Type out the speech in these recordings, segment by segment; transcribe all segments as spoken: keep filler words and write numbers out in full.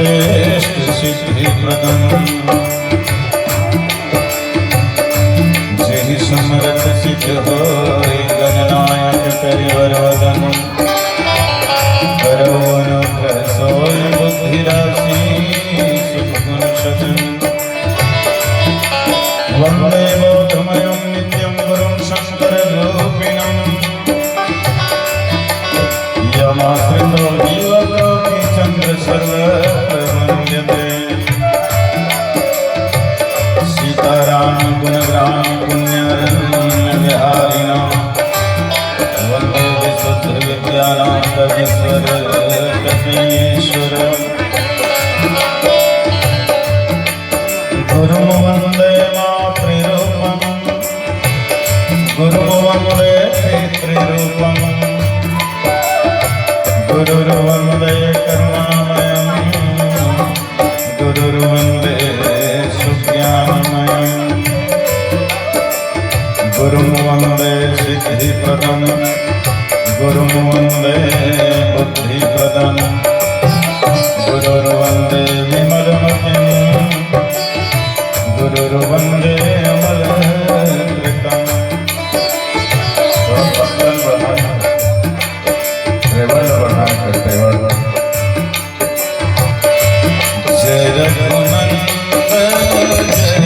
श्रेष्ठ सिद्धि प्रदम। जेहि समरथ सिद्ध होय, गणनायक करिवर वदन। करौ अनुग्रह सोय बुद्धि राशि सुख गुण सदन। वंदे बोधमयं नित्यं गुरुं शंकर रूपिणम्। यमाश्रितो जीवकोटि चंद्र सर्वत्र वंद्यते। सीताराम गुणग्राम पुण्यारण्य विहारिणा। वंदे विशुद्ध विज्ञानानंद ईश्वर कपीश्वर। गुरुं वंदे मातृरूपम्। गुरुं वंदे पितृरूपम्। गुरुर्वंदे करुणामयम्। गुरुर्वंदे सुज्ञानमयम्। गुरुं वंदे सिद्धिप्रदम्। गुरुं वंदे बुद्धिप्रदम्। गुरुर्वंदे विमलमतिम्। गुरुर्वंदे अमलकृतम्। थोड़ा पत्तल बढ़ाना, treble बढ़ाना, treble। जय रघुनंदन जय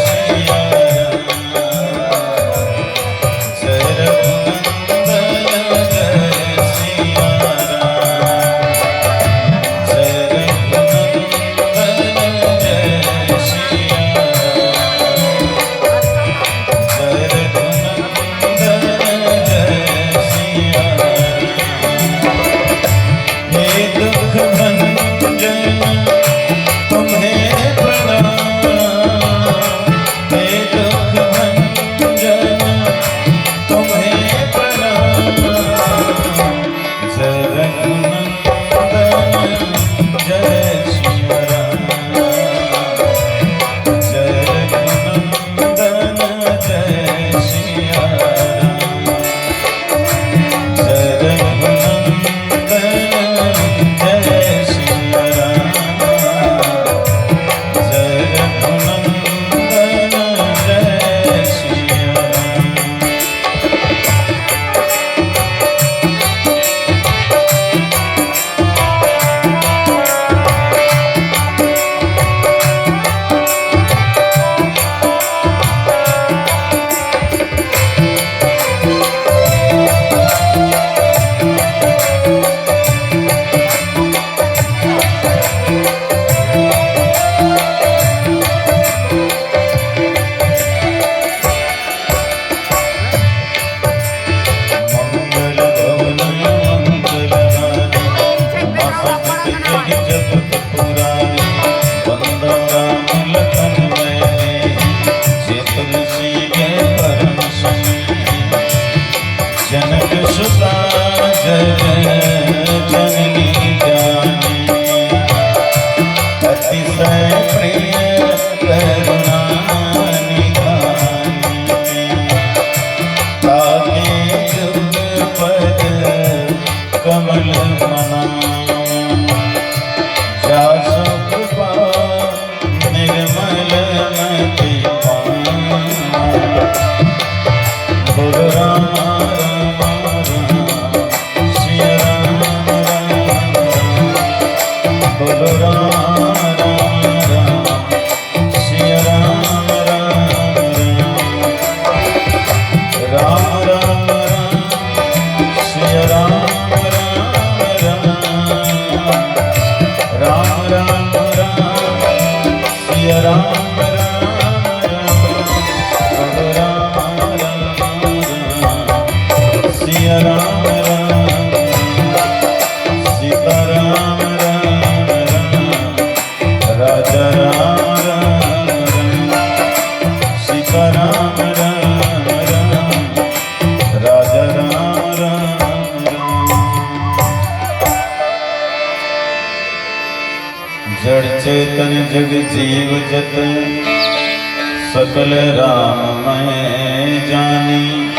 सिया राम। जय रघुनंदन जय सिया राम। जय रघुनंदन जय सिया राम। जय रघुनंदन जय सिया राम। हे दुख भंजन तुम्हें प्रणाम। हे दुख भंजन तुम्हें प्रणाम। जय रघुनंदन जय सिया राम। जय रघुनंदन जय सिया राम। जय रघुनंदन जय सिया राम। जय रघुनंदन जय सिया राम। जनक सुता जग जननी जानी, अतिशय प्रिय करुणा निधानी। ताके जुग पद कमल मनावा, जासु कृपा निर्मल मति पावा। बोलो राम राम राम, सिया राम राम राम। बोलो राम राम राम, सिया राम राम राम। राम राम राम, सिया राम राम राम। राम राम राम, सिया राम राम राम। बोलो राम राम राम, सिया राम राम राम। सीता राम राम राम, राजा राम राम राम। सीता राम राम राम, राजा राम राम राम। जड़ चेतन जग जीव जत, सकल राम मैं जानी।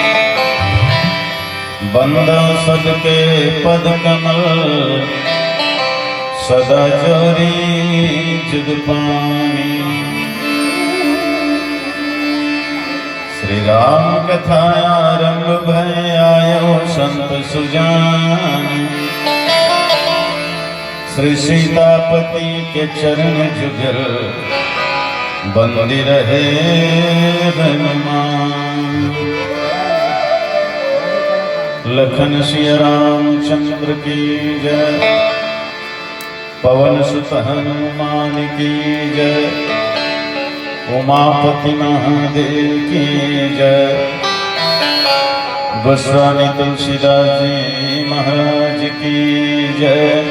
बंदा सत के पद कमल, सदा जोरी जुग पानी। श्री राम कथा आरंभ भय आयो संत सुजान। श्री सीतापति के चरण जुगल बंदी रहे हनुमान। लखन सिया रामचंद्र की जय। पवन सुत हनुमान की जय। उमापति महादेव की जय। गोस्वामी तुलसीदास जी महाराज की जय।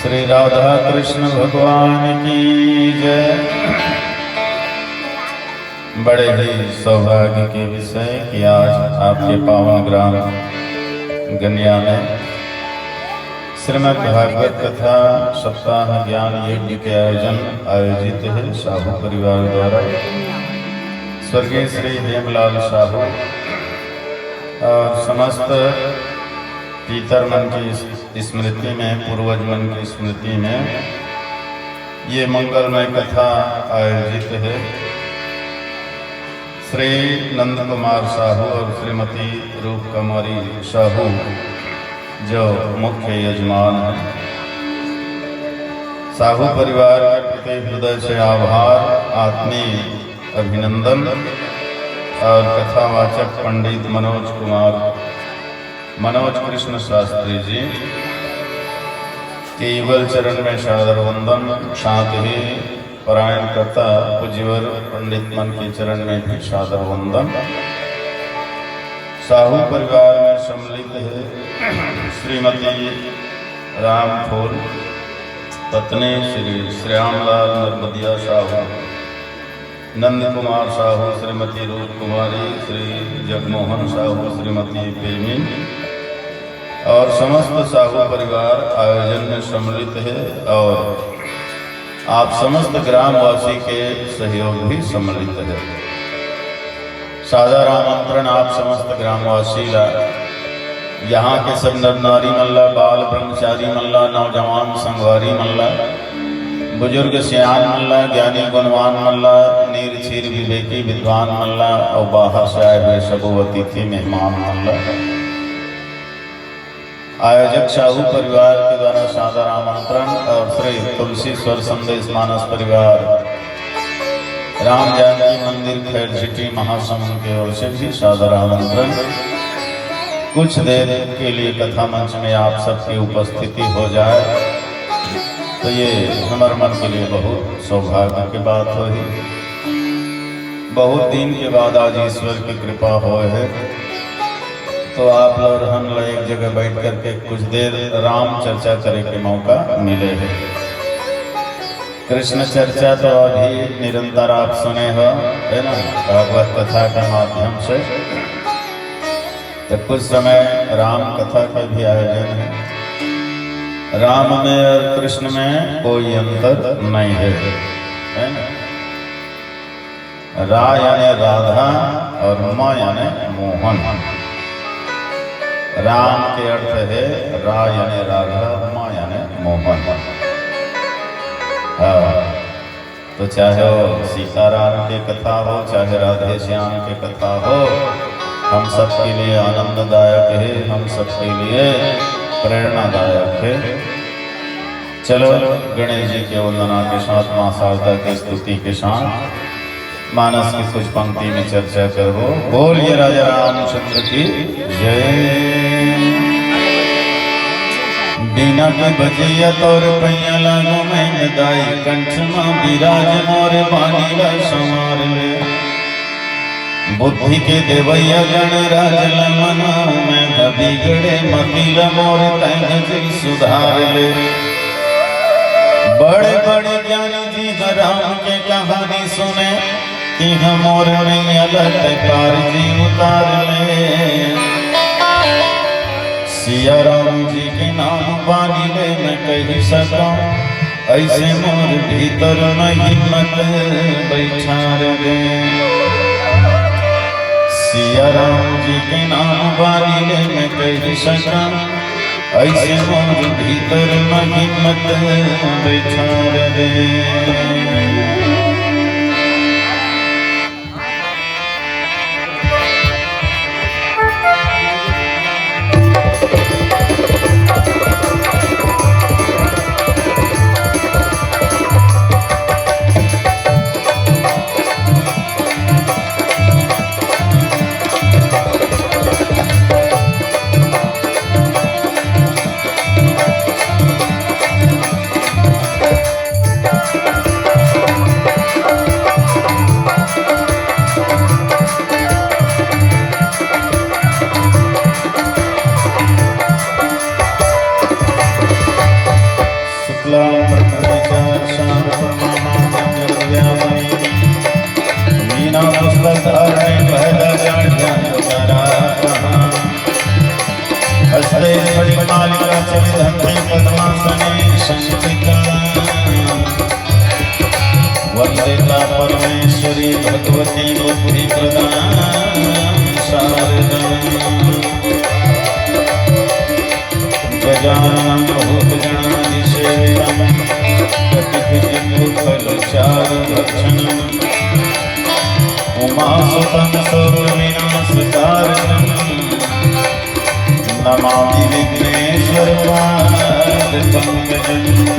श्री राधा कृष्ण भगवान की जय। बड़े ही सौभाग्य के विषय कि आज आपके पावन ग्राम गनिया में श्रीमद् भागवत कथा सप्ताह ज्ञान यज्ञ के आयोजन आयोजित है साहू परिवार द्वारा। स्वर्गीय श्री हेमलाल साहू और समस्त पितर मन की स्मृति में, पूर्वज मन की स्मृति में ये मंगलमय कथा आयोजित है। श्री नंद कुमार साहू और श्रीमती रूप कुमारी साहू जो मुख्य यजमान हैं। साहू परिवार के प्रति हृदय से आभार, आत्मीय अभिनंदन। और कथावाचक पंडित मनोज कुमार, मनोज कृष्ण शास्त्री जी के युगल चरण में सादर वंदन। साथ ही परायणकर्ता पूज्यवर पंडित मन के चरण में भी सादर वंदन। साहू परिवार में सम्मिलित है श्रीमती रामफूल, पत्नी श्री श्यामलाल नर्मदिया साहू, नंद कुमार साहू, श्रीमती रूप कुमारी, श्री जगमोहन साहू, श्रीमती प्रेमी और समस्त साहू परिवार आयोजन में सम्मिलित है और आप समस्त ग्रामवासी के सहयोग भी सम्मिलित है। सादर आमंत्रण आप समस्त ग्रामवासी ला, यहाँ के सब नर नारी मन ला, बाल ब्रह्मचारी मन ला, नौजवान संगवारी मन ला, बुजुर्ग सियान मन ला, ज्ञानी गुणवान मन ला, नीर क्षीर विवेकी विद्वान मन ला और बाहर से आए हुए सबो अतिथि मेहमान मन ला। आयोजक साहू परिवार के द्वारा सादर आमंत्रण और श्री तुलसी स्वर संदेश मानस परिवार राम जानकी मंदिर खैरझिटी महासमुंद की ओर से भी सादर आमंत्रण। कुछ देर के लिए कथा मंच में आप सबकी उपस्थिति हो जाए तो ये हमारे मन के लिए बहुत सौभाग्य की बात होही। बहुत दिन के बाद आज ईश्वर की कृपा होए है तो आप लोग हम लोग एक जगह बैठ करके कुछ देर राम चर्चा करे के मौका मिले है। कृष्ण चर्चा तो अभी निरंतर आप सुने हो, है ना, भागवत कथा के माध्यम से। तो कुछ समय राम कथा के भी आयोजन है। राम में और कृष्ण में कोई अंतर नहीं है, है ना? रा यानी राधा और म यानी मोहन। राम के अर्थ है रा यानी राधा, म यानी मोहन। हाँ, तो चाहे वो सीताराम की कथा हो, चाहे राधे श्याम की कथा हो, हम सबके लिए आनंददायक है, हम सबके लिए प्रेरणादायक है। चलो, गणेश जी के वंदना के साथ, माँ शारदा की स्तुति के साथ मानस की कुछ पंक्ति में चर्चा करबो। बोलिए राजा रामचंद्र की जय। बीना के बजैया तोर पैया लागो मैन दाई, कंठ मा विराज मोर बानी ला संवार ले। बुद्धि के देवैया गणराज ला मनाऊं मैं, बिगड़े मति ला मोर तैं जी सुधार ले। बड़े बड़े ज्ञानी जी ह राम के कहानी सुने, तिहां मोर नैया ला तैं पार जी उतार ले। सिया राम जी के नाम बानी ले मैं कहि सकौं, अइसे मोर भीतर में हिम्मत बइठार दे। सिया राम जी के नाम बानी ले मैं कहि सकौं, अइसे मोर भीतर म हिम्मत बइठार दे। शुक्लां वरदं विशाखां धवलां सुवर्णमयं वक्त्राकरां हस्तैः फणिमालिकां च विधन्ते पद्मासने संस्थिताः। वन्दिता परमेश्वरी भगवती बुद्धिप्रदां शारदाम्। गजाननं भूतगणादिसेवितं कपित्थजम्बूफलचारुभक्षणम्। उमासुतं शोकविनाशकारकं नमामि विघ्नेश्वरपादपङ्कजम्।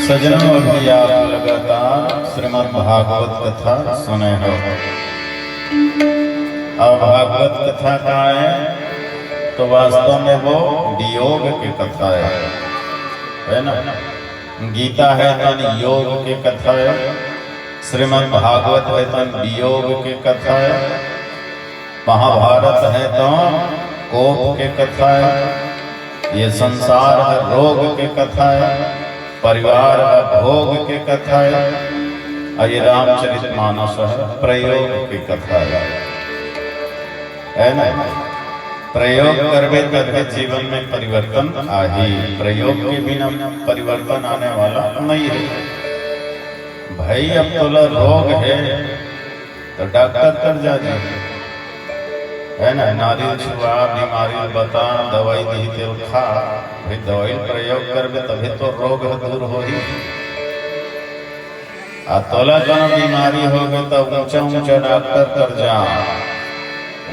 सजनों, अभी आप लगातार श्रीमद् भागवत कथा सुने हो। अब भागवत कथा का है, तो वास्तव में वो वियोग के कथा है, है ना? गीता है तन योग के कथा है, श्रीमद् भागवत है तन वियोग के कथा है, महाभारत है तो कोप के कथा है, ये संसार है रोग के कथा है, परिवार है भोग के कथा है, और ये रामचरित मानस है प्रयोग के कथा है, है ना? प्रयोग करबे तबे जीवन में परिवर्तन आही, प्रयोग के बिना परिवर्तन आने वाला नहीं है। भाई, अब तोला रोग है तो डॉक्टर कर जा जी, है ना? नारियल छुआ, बीमारी बता, दवाई दी तेल खा, भाई दवाई प्रयोग करबे तबे तो रोग ह दूर होही। आ तोला कोनो बीमारी होगे तो ऊंचा ऊंचा डॉक्टर कर जा,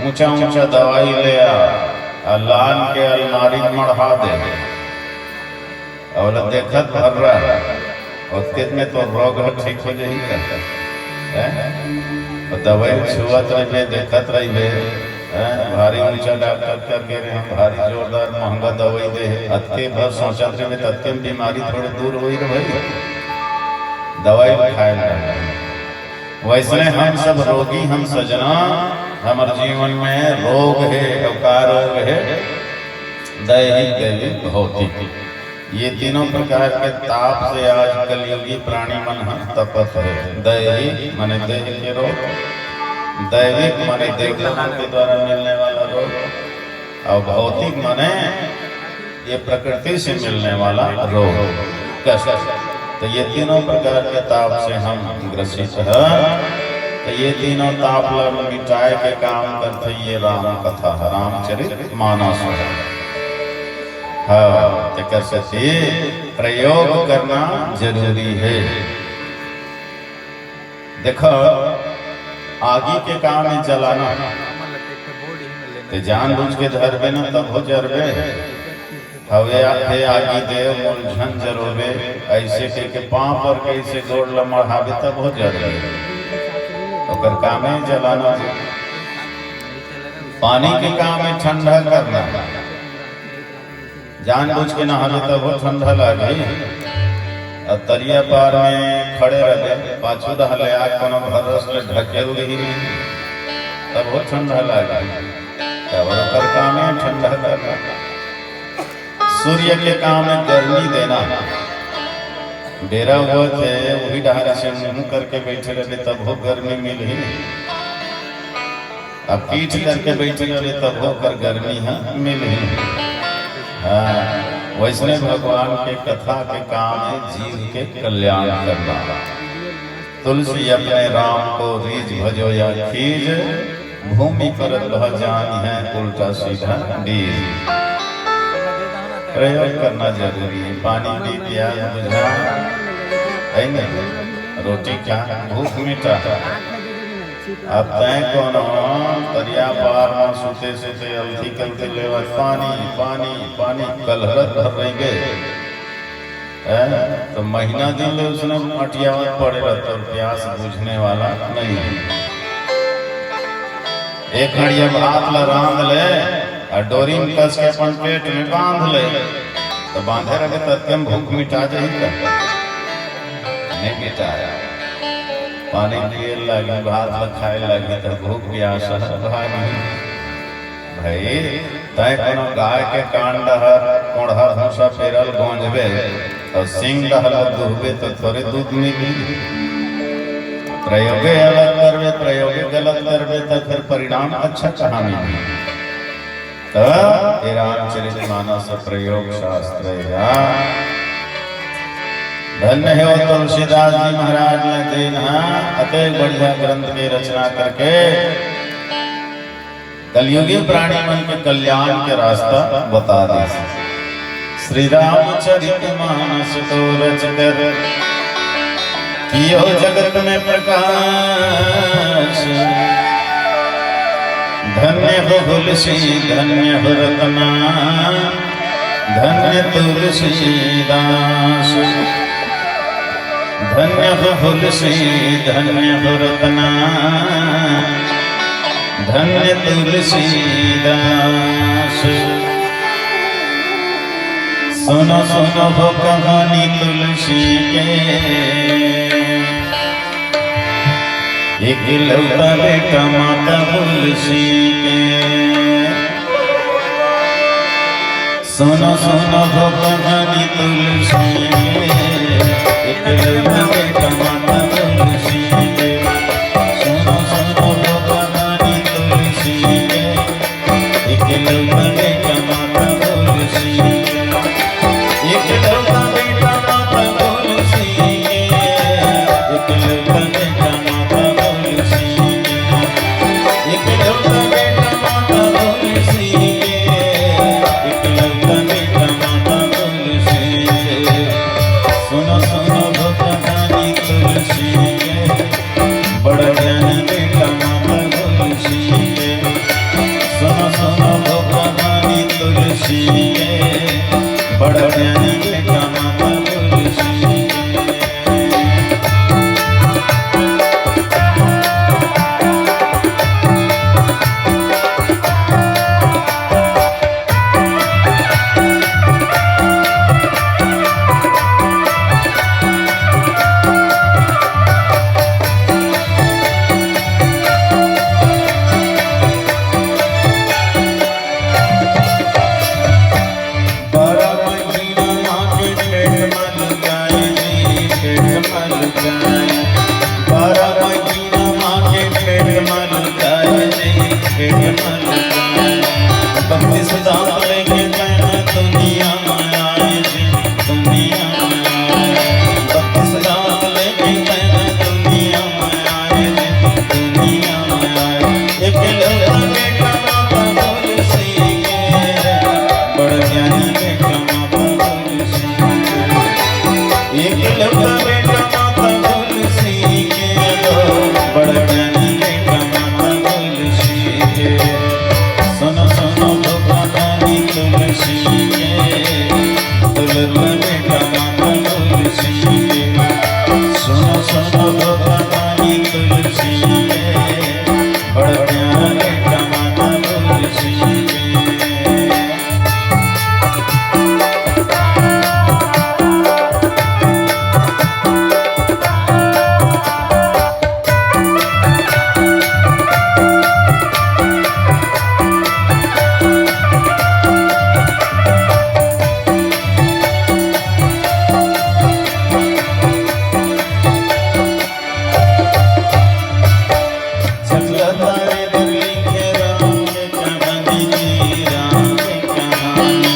ऊंचा ऊंचा दवाई ले आ, आ लान के अलमारी में मढ़ा दे। अउ ओला देखत भर रह, ओतके में तो रोग ह ठीक हो जाही का? हैं? तो दवाई छुअत रहिबे, देखत रहिबे, हैं? भारी ऊंचा डॉक्टर कर गे रहे, भारी जोरदार महंगा दवाई दे हे, अतके भर सोचत रहिबे, ततके में बीमारी थोड़े दूर होही रे भाई। दवाई खाए ला। वैसने हम सब रोगी हम सजना, हमर जीवन में रोग हे, अउ का रोग हे? दैहिक, दैविक, भौतिक। ये तीनों प्रकार के ताप से आज कलयुगी प्राणी मन ह तपत हे। दैहिक माने देह के रोग, दैविक माने देवता मन के द्वारा मिलने वाला रोग, और भौतिक माने ये प्रकृति से मिलने वाला रोग, कष्ट। तो ये तीनों प्रकार के ताप से हम ग्रसित हैं। तो ये तीनों ताप ला मिटाए के काम करथे ये राम कथा ह, रामचरित मानस ह। हाँ, तेकर सेती प्रयोग करना जरूरी हे। देखो, आगी के काम हे जलाना, ते जानबूझ के धरबे ना, तभो जरबे। हवे आ-, हे आगी देव मोर झन जरोबे, अइसे कहिके पाँव पर कइसे गोड़ ल मढ़ाबे तभो जरबे। ओकर कामे जलाना। पानी के काम हे ठंडा करना। जानबूझ के नहाबे तभो ठंडा लागही। अब तरिया पार में खड़े रहबे, पाछू डहर ले आके कोनो भर्रस ले ढकेल दिही, तभो ठंडा लागही। काबर ओकर कामे ठंडा करना। सूर्य के काम हे गर्मी देना। बेरा होवत हे, उही डहर से मुंह करके बइठे रहबे, तभो गर्मी मिलही। अब पीठ करके बइठे रहबे, तभो ओकर गर्मी ह मिलही। हाँ, वइसने भगवान के कथा के काम हे जीव के कल्याण करना। तुलसी अपने राम को रीझ भजो या खीझ, भूमि परत भव जानिहैं उल्टा सीधा बीज। प्रयोग करना जरूरी हे। पानी पी, प्यास बुझा, है नहीं? रोटी खा, भूख मिटा। अब तैं कोनो तरिया पार म सुते सुते अलथी कलथी लेवत पानी, पानी, पानी, कलहरत भर रहिगे। हैं? तो महीना दिन ले उसने अटियावत पड़े रहता और प्यास बुझने वाला नहीं है। एक हड़िया भात ला रांध ले और डोरी में कस के अपन पेट में बांध ले, तो बांधे रहे तब तक भूख मिटा जाही का? नहीं मिटाय। पानी पिए लागी, भात ला खाए लागी, तो भूख प्यास ह भागी। भाई, तैं कोनो गाय के कान डहर कोंढ़ा भूसा पेरल गोंजबे, अउ सींग डहर ल दुहबे, त थोरे दूध मिलही। प्रयोगे अलग करबे, प्रयोगे गलत करबे, त फिर परिणाम अच्छा कहाँ मिलही? त ये रामचरित मानस प्रयोग शास्त्र हे। धन्य हे वो तुलसीदास जी महाराज ने, जेन ह अतेक बढ़िया ग्रंथ के रचना करके कलयुगी प्राणी मन के कल्याण के रास्ता बता दे। श्री रामचरित मानस को रच कर कियो जगत में प्रकाश। धन्य हो हुलसी, धन्य हो रतना, धन्य तुलसीदास, धन्य हो तुलसी, धन्य हो रतना, धन्य तुलसीदास। सुनो सुनो हो कहानी तुलसी के, इकलौता बेटा माता तुलसी के। सुनो सुनो हो कहानी तुलसी के, इकलौता बेटा माता तुलसी के। सुनो सुनो हो कहानी तुलसी के, इकलौता बेटा माता तुलसी के। इकलौता बेटा माता तुलसी के, इकलौता बेटा माता तुलसी के। इकलौता बेटा माता तुलसी के, इकलौता बेटा माता तुलसी के। सुनो सुनो भक्त कहानी तुलसी के, बड़ ज्ञानी बेटा माता तुलसी के। सुनो सुनो भक्त कहानी तुलसी के, बड़ ज्ञानी बेटा माता तुलसी के। बारह महीना माँ के पेट में लुकाए जी, पेट में लुकाए। बारह महीना माँ के पेट में लुकाए जी, पेट में लुकाए। बत्तीस दांत लेके तैं दुनिया में आए जी, दुनिया में आए। बत्तीस दांत लेके तैं दुनिया में आए जी, दुनिया में आए। इकलौता बेटा माता तुलसी के, बड़ ज्ञानी बेटा माता तुलसी के। इकलौता बेटा माता तुलसी के, बड़ ज्ञानी बेटा माता तुलसी के। सुनो सुनो भक्त कहानी तुलसी के, दुलरुआ बेटा माता तुलसी के। सुनो सुनो भक्त कहानी तुलसी के, बड़ प्यारा बेटा माता तुलसी के। जगला तारे बर लिखे राम के कहानी जी, राम के कहानी।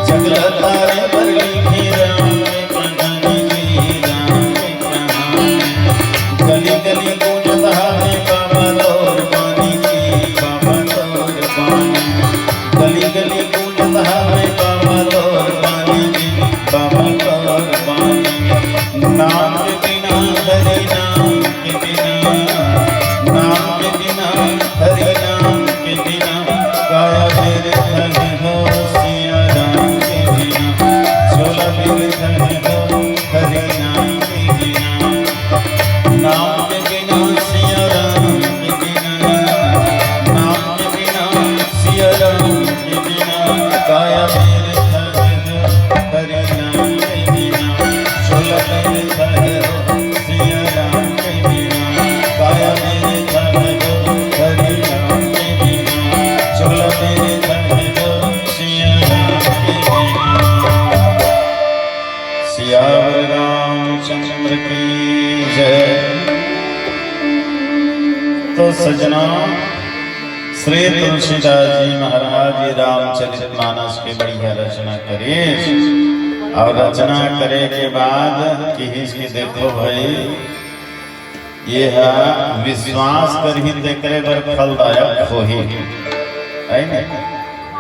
जगला तारे बर लिखे राम के कहानी जी, राम के कहानी। गली गली गूंजत हवे बाबा तोर बानी जी, बाबा तोर बानी। गली गली गूंजत हवे बाबा तोर बानी जी, बाबा तोर बानी। नाम के बिना हरि नाम के बिना, नाम के बिना हरि नाम के बिना, काया व्यर्थ है हो सिया राम के बिना, चोला व्यर्थ है हो हरि नाम के बिना। नाम के बिना सिया राम के बिना, नाम के बिना सिया राम के बिना, काया व्यर्थ है हो हरि नाम के बिना, चोला व्यर्थ है हो सिया राम के बिना, काया व्यर्थ है हो हरि नाम के बिना, चोला व्यर्थ है हो सिया राम के बिना। सियावर रामचंद्र की जय। तो सजना, श्री तुलसीदास जी महाराज जी रामचरित मानस के बढ़िया रचना करे, और रचना करे के बाद किहिस कि देखो भाई, ये ह विश्वास करही तेकरे बर फलदायक होही, है न?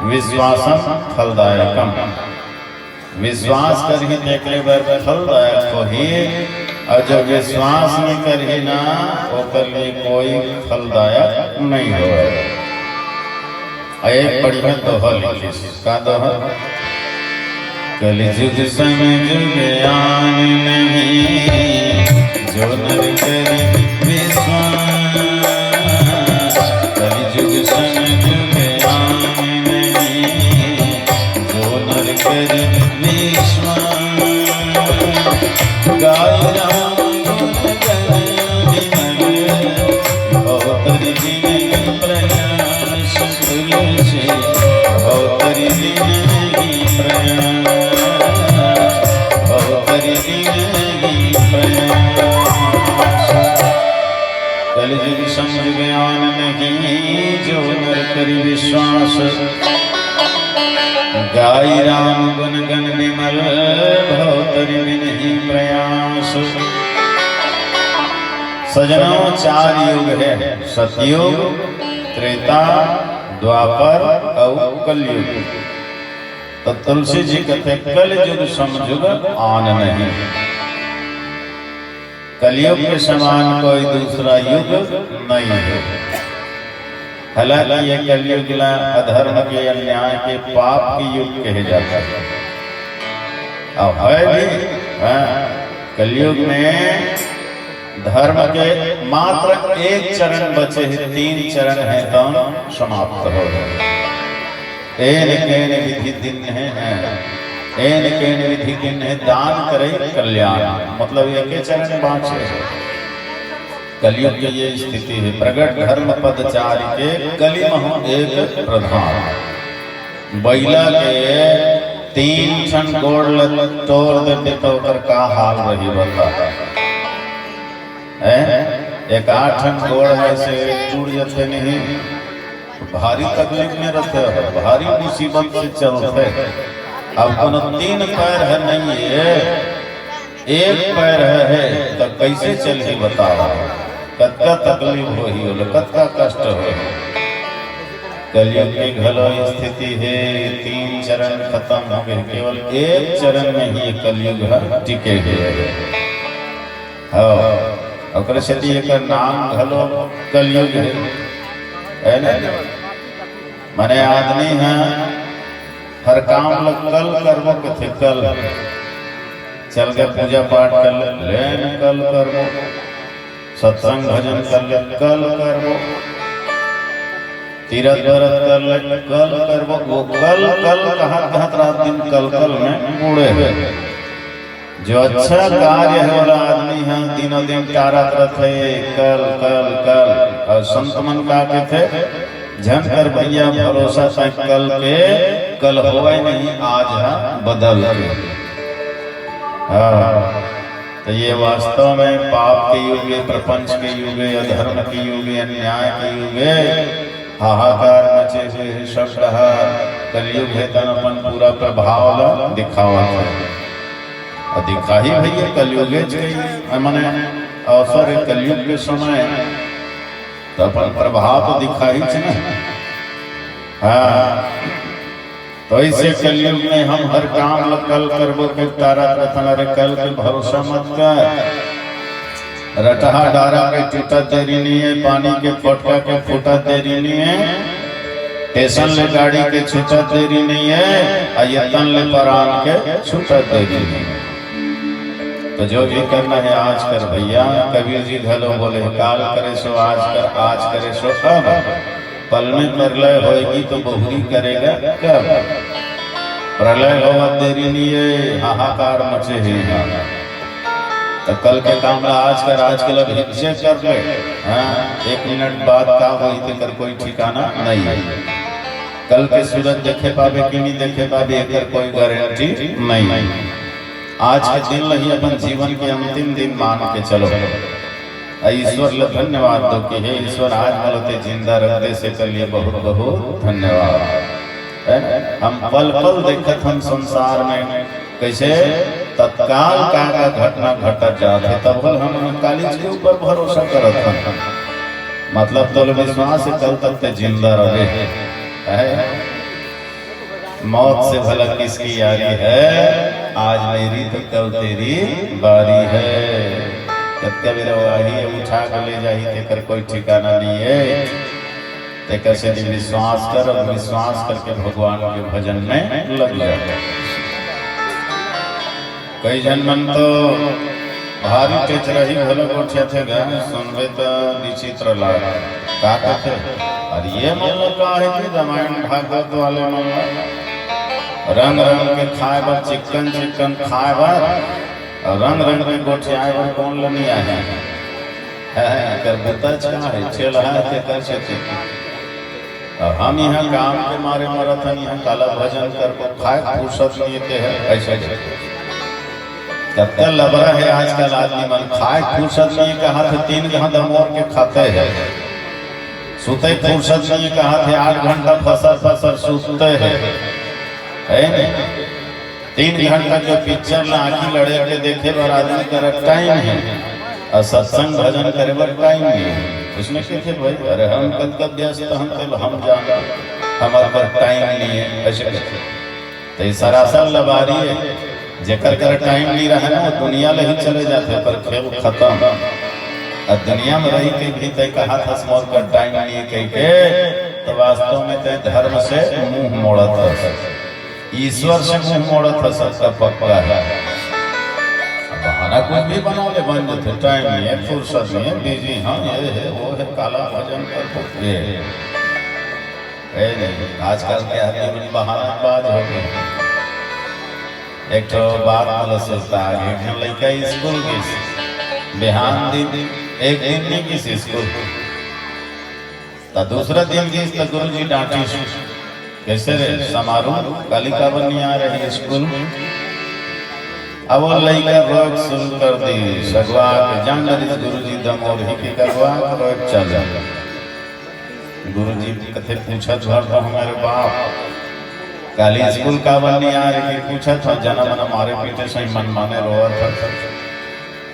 विश्वासम फलदायकम। विश्वास करही तेकरे बर फलदायक होही, और जो विश्वास नहीं करही ना, ओकर लिए कोई फलदायक नहीं होय। आ एक बढ़िया दोहा लिखिस। का दोहा? कलि जुग सम जुग आन नहीं, जो नर करि विश्वास। कलि जुग सम जुग आन नहीं, जो नर करि विश्वास। गाय राम गुण गण विमल, भव तरि जिनहि प्रयास। तुलसी भव तरि जिनहि प्रयास, भव तरि जिनहि प्रयास। कलि जुग सम जुग आन नहीं, जो नर करि विश्वास। गाई राम गुण गण विमल, भव तरि जिनहि प्रयास। सजनों, चार युग है, सतयुग, त्रेता, द्वापर अउ कलयुग। तो तुलसी जी कहते, "कल जुग सम जुग आन नहीं।" कलयुग के समान कोई दूसरा युग नहीं है। हालांकि ये कलयुग ला अधर्म के, अन्याय के, पाप के युग कहे जाता है। अब है भी, हाँ, कलयुग में धर्म के मात्र एक चरण बचे हे, तीन चरण हे तो समाप्त हो जाए। एन केन विधि दीन्हे, एन केन विधि दीन्हे दान करे कल्याण, मतलब एक चरण बाँचे हे। कलयुग की ये स्थिति है, प्रगट धर्म पद चारि के, कलि महु एक प्रधान। बइला के तीन ठन गोड़ ल तोड़ देबे त ओकर का हाल रही, बता। हैं? एक आठ ठन गोड़ है से टूट जथे नहीं, भारी तकलीफ में रहते हो, भारी मुसीबत से चलते। अब कोनो तीन पैर है नहीं है, एक पैर है, है, तो कैसे चलही बताओ? कतका तकलीफ होही ओला, कतका कष्ट होही। कलयुग के घलो स्थिति हे, तीन चरण खत्म हो गए, केवल एक चरण में ही ये कलयुग ह टिके हुए हे। हाँ, ओकरे सेती एकर नाम घलो कलयुग हे, है ना? माने आदमी ह हर काम ल कल करबो कथे, कल। चल के पूजा पाठ कर ले, ले न कल करबो। सत्संग भजन कर ले, कल करबो। तीरथ व्रत कर ले, कल करबो। वो कल, कल कहत, कहत रात दिन कल, कल में बूड़े हे। जो अच्छा कार्य हे वाला आदमी ह दिनों दिन टारत रथे, कल, कल, कल। अउ संत मन का कथे, झन कर भैया भरोसा, तैं कल के, कल होवय नहीं, आज ह बदल के। हाँ, तो ये वास्तव में पाप के युग हे, प्रपंच के युग हे, अधर्म के युग हे, अन्याय के युग हे, हाहाकार मचे हुए हे, सब डहर कलयुग हे, तन अपन पूरा प्रभाव ला दिखावत हे। अउ दिखाही भैया कलयुगेच के, मने अवसर हे कलयुग के समय, तो अपन प्रभाव तो दिखाहीच ना। हाँ, तो ऐसे कलयुग में हम हर काम ल कल करबो के तारा रतन, अरे कल के भरोसा मत कर। रटहा डारा के टूटत देरी नहीं हे, पानी के फोटका के फूटत देरी नहीं हे, टेसन ले गाड़ी के छूटत देरी नहीं हे, आ ये तन ले परान के छूटत देरी नहीं हे। तो जो भी करना हे आज कर भैया, कबीर जी घलो बोले, काल करे सो आज कर, आज करे सो अब। पल में प्रलय होएगी तो बहुरी करेगा कब? प्रलय होवत देरी नहीं हे, हाहाकार मचे हे यहाँ। तो कल के काम ला आज कर, आज के ला भिक्षे कर ले। हाँ, एक मिनट बाद का होही तेकर कोई ठिकाना नहीं हे। कल के सूरज देखे पाबे कि नहीं देखे पाबे, एकर कोई गारंटी नहीं हे। आज के दिन ला ही अपन जीवन के अंतिम दिन मान के चलो। आ ईश्वर ल धन्यवाद दो कि हे ईश्वर, आज मोला ते जिंदा रख दे, से कर लिए बहुत बहुत धन्यवाद। है ना? हम पल पल देखत हन संसार में कैसे तत्काल का का घटना घटत जात हे, तब हम कालीच के ऊपर भरोसा करत हन। मतलब तोला विश्वास हे कल तक ते जिंदा रहे। है? मौत से भला किसकी यारी है, आज मेरी तो कल तेरी बारी है। कतका बेरा आही, उठा के ले जाही, तेकर कोई ठिकाना नहीं हे। तेकर से विश्वास कर अउ विश्वास करके भगवान के भजन में लग जा। कई झन मन तो भारी टेचरही घलो गोठियाथे गा, सुनबे त विचित्र लागे। का कथे? अरे ये मन ल का हे कि रामायण भागवत वाले मन ल रंग रंग के खाए बर, चिक्कन चिक्कन खाए बर, अउ रंग रंग के गोठियाए बर कोन ल नइ आहे? एकर बुता च का हे, ठेलहा हे तेकर सेती। अउ हम इहाँ काम के मारे मरत हन, इहाँ काला भजन करबो, खाए के फुरसत नइ हे, कहे अइसे। कत्ते लबरा हे आजकल आदमी मन, खाए के फुरसत नइ हे कहत हे, तीन घांव दमोर के खाते हे, सुते के फुरसत नइ हे कहत हे, आठ घंटा फसर फसर सुतते हे, हे नहीं? तीन घंटा के पिक्चर ला आँखी लड़े के देखे बर आदमी करा टाइम हे, अउ सत्संग भजन करे बर टाइम नइ हे। उसने कथे, भाई, अरे हम कतका व्यस्त हन, तेला हम जान, हमर बर टाइम नइ हे, अइसे कथे। त ये सरासर लबारी हे, जेकर करा टाइम नइ रहे ना, वो दुनिया ले ही चले जाथे, पर खेल खतम। अउ दुनिया में रहि के भी तैं कहत हस मोर करा टाइम नइ हे कहिके, त वास्तव में तैं धर्म से मुंह मोड़त हस। ईश्वर से मुंह मोड़त हे, सबका पक्का हे। बहाना कुछ भी बना ले, बन जाथे, टाइम नइ हे, फुरसत नइ हे, बिजी हंव, ये हे, वो हे, काला भजन करबो, ये हे। ए नहीं, आजकल के आदमी मन बहानाबाज हो गे। एक ठो बात मोला सुरता आ गे, एक झन लइका स्कूल गिस, बिहान दिन, एक दिन नइ गिस स्कूल, त दूसरा दिन गिस त गुरुजी डांटिस, "कइसे रे समारू, काली काबर नइ आए रहे स्कूल?" अब वो लइका रोए के शुरू कर दिस, अगवा के जान डरिस गुरुजी दमोर ही के, अगवा के रोए के चालू। गुरुजी कथे, "पूछत हंव तो हमर बाप, काली स्कूल काबर नइ आए रहे?" पूछत हंव, जना मना मारे पीटे सही मनमाने रोवत हस।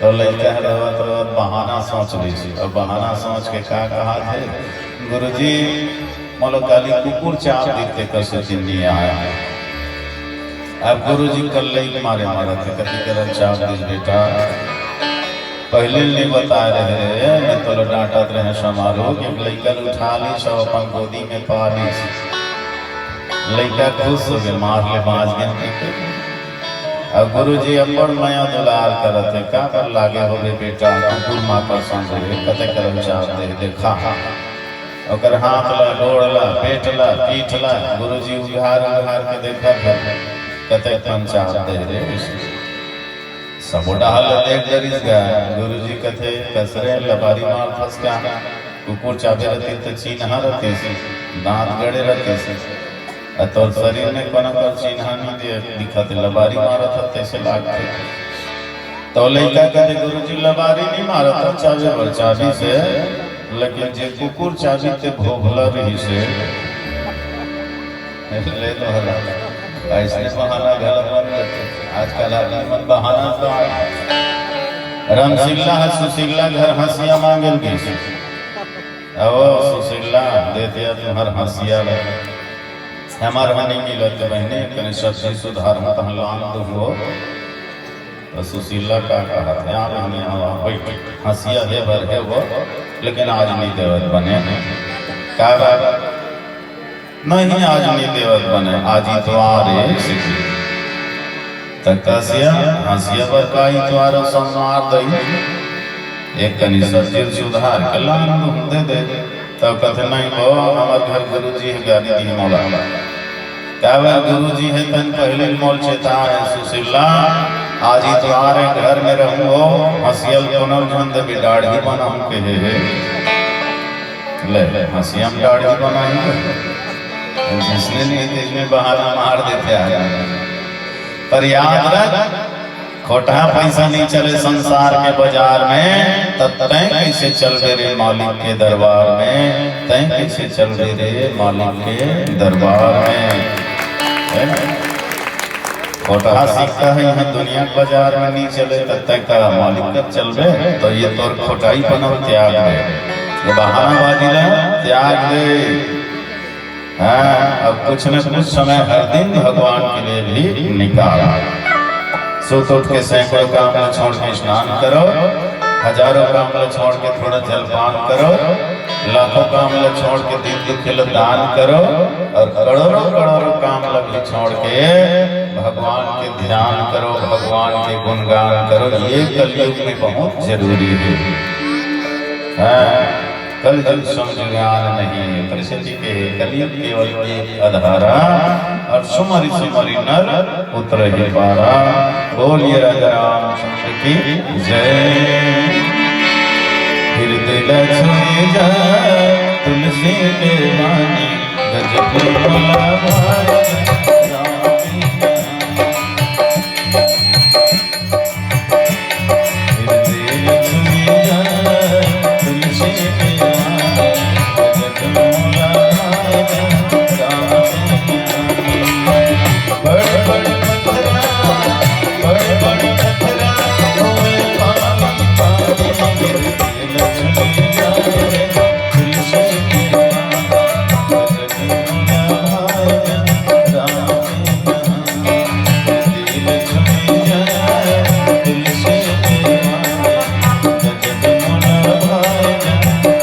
त लइका ह रोवत रोवत बहाना सोच लिस। अब बहाना सोच के का कहत हे, "गुरुजी, मोला काली कुकुर चाब दिस तेकर सेती नइ आए।" अब गुरुजी कल्लई के मारे मरत हे, कथे, "काला चाब दिस बेटा, पहिले नइ बताए रहे रे, मैं तोला डांटत रहेंव समारू के एक लइका ल उठा लिस अउ अपन गोदी में पा लिस।" लइका खुश हो गे, मार ले बांच गेन कहिके। अब गुरुजी अब्बड़ मया दुलार करत हे, "काबर लागे होबे बेटा, कुकुर माकर संग रे, कते काला चाब दे, देखा।" ओकर हाथ ला, गोड़ ला, पेट ला, पीठ ला, गुरुजी उघार उघार के देखत हे, कते कन चाब दे रे। सबो डहर ले देख डरिस गा। गुरुजी कथे, "कस रे, लबारी मारथस का? कुकुर चाबे रहतिस त चिन्हा रहतिस, दांत गड़े रहतिस। अ तोर शरीर में कोनो कर चिन्हा नइ दे, दिखत हे लबारी मारत हस तइसे लागथे।" त लइका कथे, "गुरुजी, लबारी नइ मारत हंव, चाबे बर चाबिस हे, लेकिन जे कुकुर चाबिस ते भोभला रहिस हे।" ले तो हला। अइसने बहाना घलो बन जाथे। आजकल आदमी मन बहाना तो आ। रमशीला ह सुशीला घर हंसिया मांगे ल गिस। "अहो सुशीला, दे दिया तुम्हर हंसिया ल। हमर ह नइ मिलत बहिनी, कने सब्जी सुधार म तहन लान दूहू।" त सुशीला का कहत हे, "आ बहिनी, आ, आ, बइठ। हंसिया हे बर हे वो, लेकिन आज नइ देवत बने।" का बात? "नहीं, आज नइ देवत बने, आज इतवार हे।" त कस या, हंसिया बर का इतवार अउ सोमवार दई? एक कनी सब्जी सुधार के लान दूहू, दे दे। तब कथे, "नहीं वो, हमर घर गुरुजी ह गारी दिही मोला।" काबर गुरुजी ह तहन पहिले मोला चेताए हे, "सुशीला, आज इतवार हे, घर में रहहू हो, हंसिया ल कोनो ल झन देबे, डाढ़ही बनाहूं कहे हे।" ले, हंसिया म डाढ़ही बनाही। जिसने नहीं, तिसने बहाना मार देथे आदमी। पर याद रख, खोटहा पइसा नइ चले संसार के बजार में, त तैं कइसे चलबे रे मालिक के दरबार में? तैं कइसे चलबे रे मालिक के दरबार में? हे ना? खोटहा सिक्का हे इहाँ दुनिया के बजार में नइ चले, त तैं का मालिक कर चलबे? त ये तोर खोटहाईपन ल त्याग दे, ये बहानाबाजी ला त्याग दे। हाँ, अब कुछ न कुछ समय हर दिन भगवान के लिए भी निकाल। सुत उठ के सैकड़ों काम को छोड़ के स्नान करो, हजारों काम ला छोड़ के थोड़ा जलपान करो, लाखों काम ला छोड़ के दीन दुखी ला दान करो, और करोड़ों करोड़ों काम ला भी छोड़ के भगवान के ध्यान करो, भगवान के गुणगान करो। ये कलयुग में बहुत जरूरी है। हाँ, कल जुग सम जुग आन नहीं है, परिस्थिति के कलयुग केवल एक आधारा, और सुमरि सुमरि नर उतरहि पारा। बोलिए राजा रामचंद्र की जय। हृदय लक्ष्मी जय तुलसी के मानी, गजब मोला भाई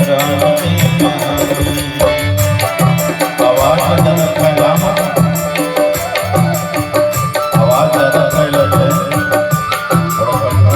राम की कहानी। आवाज ज्यादा फैला मत। आवाज ज्यादा फैला है। थोड़ा सा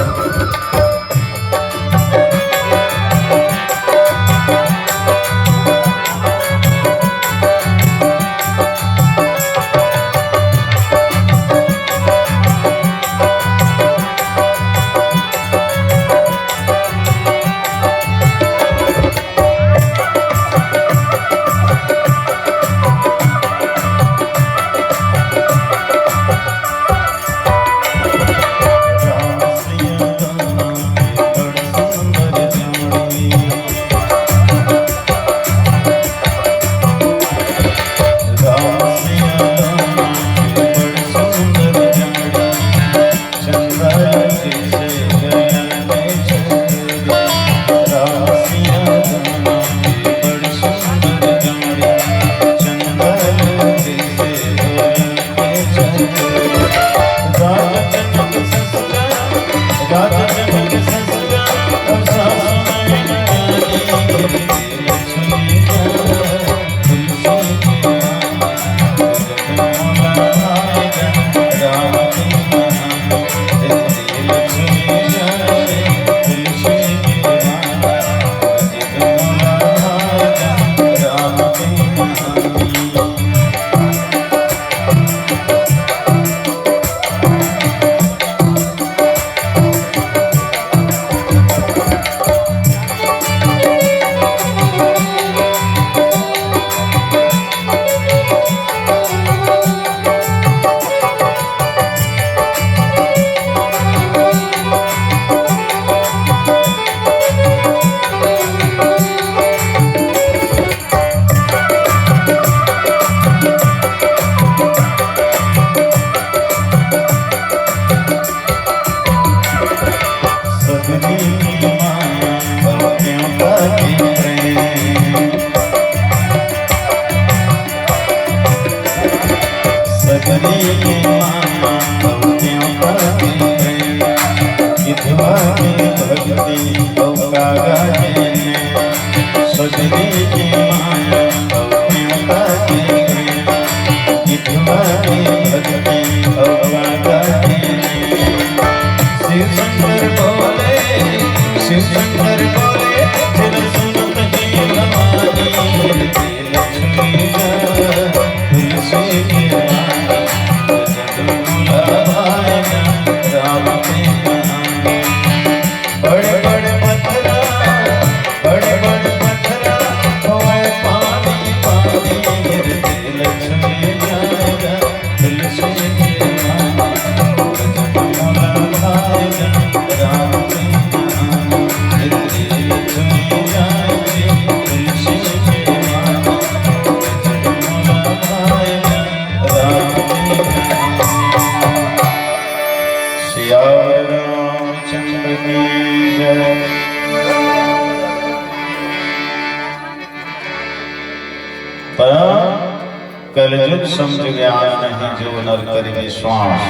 कलजुग सम जुग आन नहीं, जो नर करि विश्वास।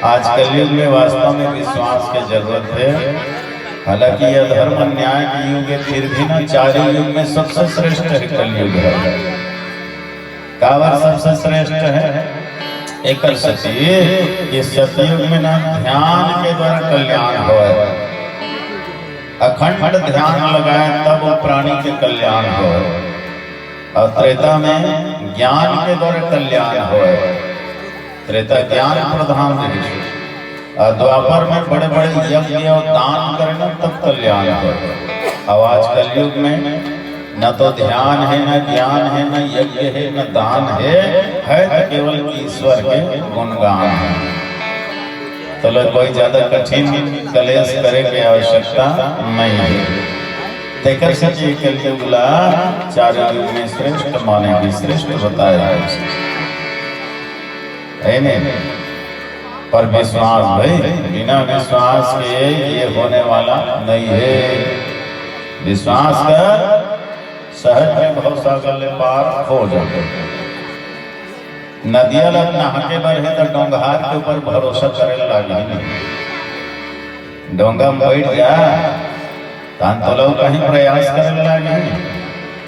आज कलयुग में वास्तव में विश्वास के जरूरत हे। हालांकि ये अधर्म अन्याय के युग हे, फिर भी ना चारों युग में सबसे श्रेष्ठ हे कलयुग हे। काबर सबसे श्रेष्ठ हे? एकर सेती ये सतयुग में ना ध्यान के द्वारा कल्याण होय, अखंड ध्यान लगाय तब वो प्राणी के कल्याण होय। अउ त्रेता में ज्ञान के द्वारा कल्याण होय। त्रेता ज्ञान प्रधान रहिस। अउ द्वापर में बड़े-बड़े यज्ञ अउ दान करे ना, तब कल्याण होय। अउ आज कलयुग में न तो ध्यान हे, न ज्ञान हे, न यज्ञ हे, न दान हे, हे तो केवल ईश्वर के गुणगान हे। तो लोग कोई ज्यादा कठिन कलेश करे के आवश्यकता नहीं हे। तेकर सेती कलयुग ला चारों युग में श्रेष्ठ माने हे, श्रेष्ठ बताय हे। हे नहीं? पर विश्वास भाई, बिना विश्वास के ये होने वाला नहीं हे। विश्वास कर, सहज में भवसागर ले पार हो जाबे। नदिया ला नहा के बर हे त डोंगहार के ऊपर भरोसा करे लागही नहीं। डोंगा में बैठ जा, तहन तोला कहीं प्रयास करे लागही,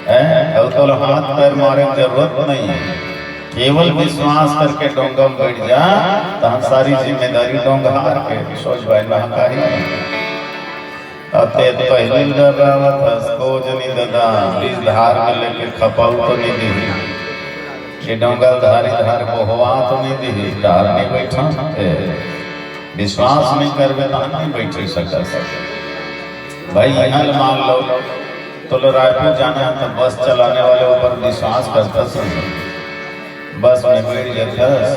हैं? अउ तोला हाथ पैर मारे के जरूरत नहीं हे। केवल विश्वास करके डोंगा में बैठ जा, तहन सारी जिम्मेदारी डोंगहार के सोच भाई नहा काहे। अते पहली डरावत हस, को जनी ददा, बीज धार के लेके खपाऊ तो नहीं दिही, ये डोंगा धारी धार बोहवा तो नहीं दिही, धार नहीं बैठा। ए, विश्वास नहीं करबे तो नहीं बैठ सकत। भाई, यहाँ ले मान लो, तोला रायपुर जाना हे तो बस चलाने वाले ऊपर विश्वास करथस नहीं। बस में बैठ जाथस,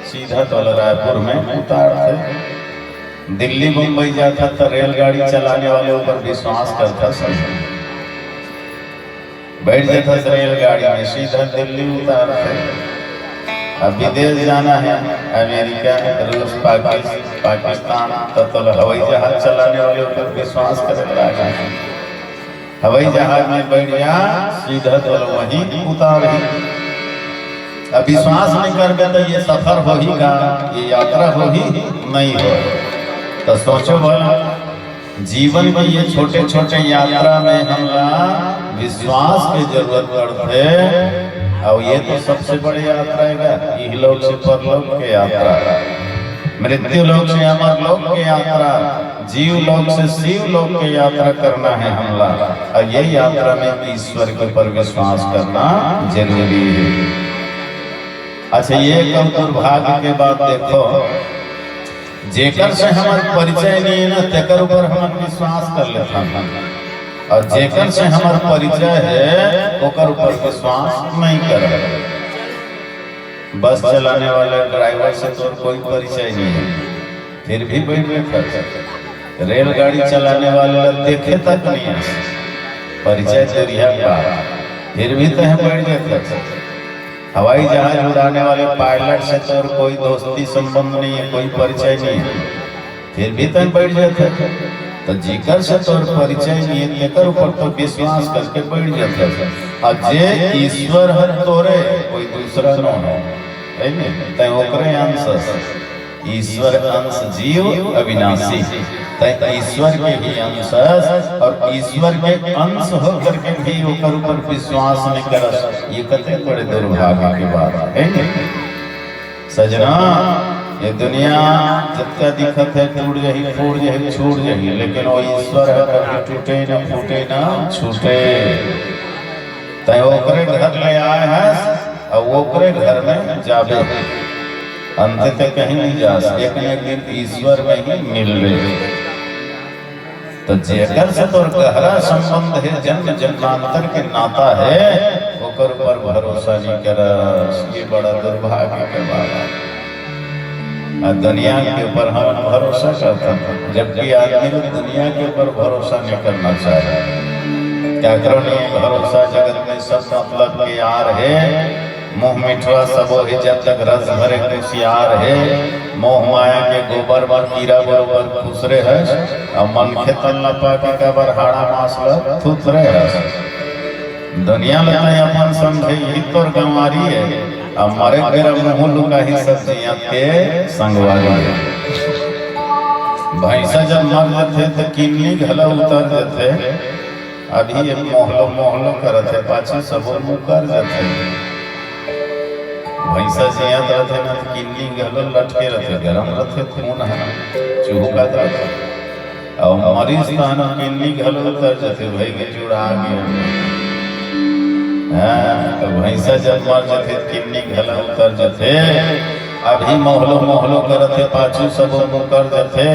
सीधा तोला रायपुर में उतार दे। दिल्ली बम्बई जाथस तो रेलगाड़ी चलाने वाले ऊपर विश्वास करथस नहीं। बैठ जाथस रेलगाड़ी में, सीधा दिल्ली उतार दे। अब विदेश जाना हे, अमेरिका, रूस, पाकिस-, पाकिस्तान, तो तोला हवाई जहाज चलाने वाले ऊपर विश्वास करे लागही। हवाई जहाज में बैठ जा, सीधा तोला वहीं उतारही। अब विश्वास नहीं करबे तो ये सफर होही का, ये यात्रा होही? नहीं होय। तो सोचो भला, जीवन की ये छोटे-छोटे यात्रा में हमला विश्वास के जरूरत पड़थे, अउ ये तो सबसे बड़े यात्रा हे गा, इहलोक से परलोक के यात्रा, मृत्यु लोक से अमर लोक के यात्रा, जीव लोक से शिव लोक के यात्रा करना हे हमला। अउ ये यात्रा में ईश्वर के ऊपर विश्वास करना जरूरी हे। अच्छा, ये एक अउ दुर्भाग्य के बात देखो, जेकर से हमर परिचय नहीं हे ना, तेकर ऊपर हमन विश्वास कर लेथन, अउ जेकर से हमर परिचय हे, ओकर ऊपर विश्वास नहीं करब। बस चलाने वाला ड्राइवर से तोर कोई परिचय नहीं हे, फिर भी बैठ लेथस। रेलगाड़ी चलाने वाले ला देखे तक नहीं हस, परिचय दूरिहा के बात, फिर भी तैं बैठ लेथस। हवाई जहाज उड़ाने वाले पायलट से तोर कोई दोस्ती संबंध नहीं हे, कोई परिचय नहीं हे, फिर भी तैं बैठ जाथस। तो जेकर से तोर परिचय नहीं हे, तेकर ऊपर तो विश्वास करके बैठ जाथस। अउ जे ईश्वर हे तोरे, कोई दूसरा नोहे, हे नहीं? तैं ओकरे अंश हस। ईश्वर अंश जीव अविनाशी, तैं ईश्वर के भी अंश हस अउ ईश्वर के अंश होकर के भी ओकर ऊपर विश्वास नहीं करस, ये कते बड़े दुर्भाग्य के बात हे, नहीं? सजना, ये दुनिया जतका दिखत हे, टूट जाही, फूट जाही, छूट जाही, लेकिन वो ईश्वर हे, कभी टूटे न फूटे न छूटे। तैं ओकरे घर ले आय हस, अउ ओकरे घर में जाबे। अंत तक कहीं नहीं जास, एक न एक दिन ईश्वर में ही मिलबे। तो जेकर से तोर गहरा संबंध हे, जन्म जन्मांतर के नाता हे, ओकर ऊपर भरोसा नहीं करस। ये बड़ा दुर्भाग्य के बात हे। अउ दुनिया के ऊपर हमन भरोसा करथन, जबकि आदमी ला दुनिया के ऊपर भरोसा नहीं करना चाहिए। काकरो नहीं भरोसा, जगत में सब मतलब के यार हे। मुंह मिठवा सबो हे, जब तक रस भरे कुसियार हे। मोह माया के गोबर म कीरा बरोबर खुसरे हस, अउ मनखे तन ल पाके काबर हाड़ा मांस ल थुथरे हस। दुनिया ल तैं अपन समझे, इही तोर गंवारी हे। अब मरे के बेरा मुंह लुकाही सब जियत के संगवारी। भैंसा जब मर जथे त किन्नी घलो उतर जथे। अभी ये मोहलो मोहलो करत हे, पाछू सबो मुकर जथे। भैंसा जियत रथे न, किन्नी घलो लटके रथे, गरम रथे, खून ह चुहकत रथे। अउ मरिस तहन किन्नी घलो उतर जथे, भई के जुड़ा गे। हाँ, त भैंसा जब मर जथे, किन्नी घलो उतर जथे। अभी मोहलो मोहलो करत हे, पाछू सबो मुकर जथे।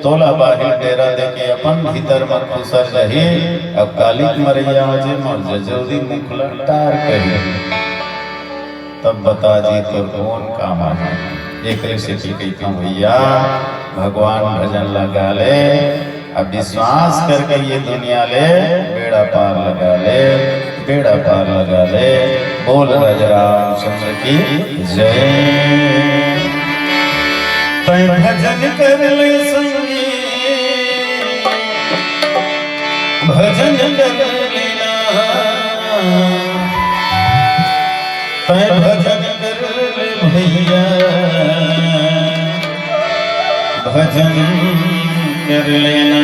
तोला बाहिर डेरा देके अपन भीतर म खुसर जही। अब काली के मरइया आज मर जा, जल्दी मुखला टार कही। तब बता जी तोर कौन काम आहे। एकरे सेती कहिथंव भैया, भगवान भजन लगा ले, अब विश्वास करके ये दुनिया ले बेड़ा पार लगा ले, बेड़ा पार लगा ले। बोल राजा रामचंद्र की जय। तै भजन कर ले संगी, भजन कर लेना। तै भजन कर ले भैया, भजन कर लेना।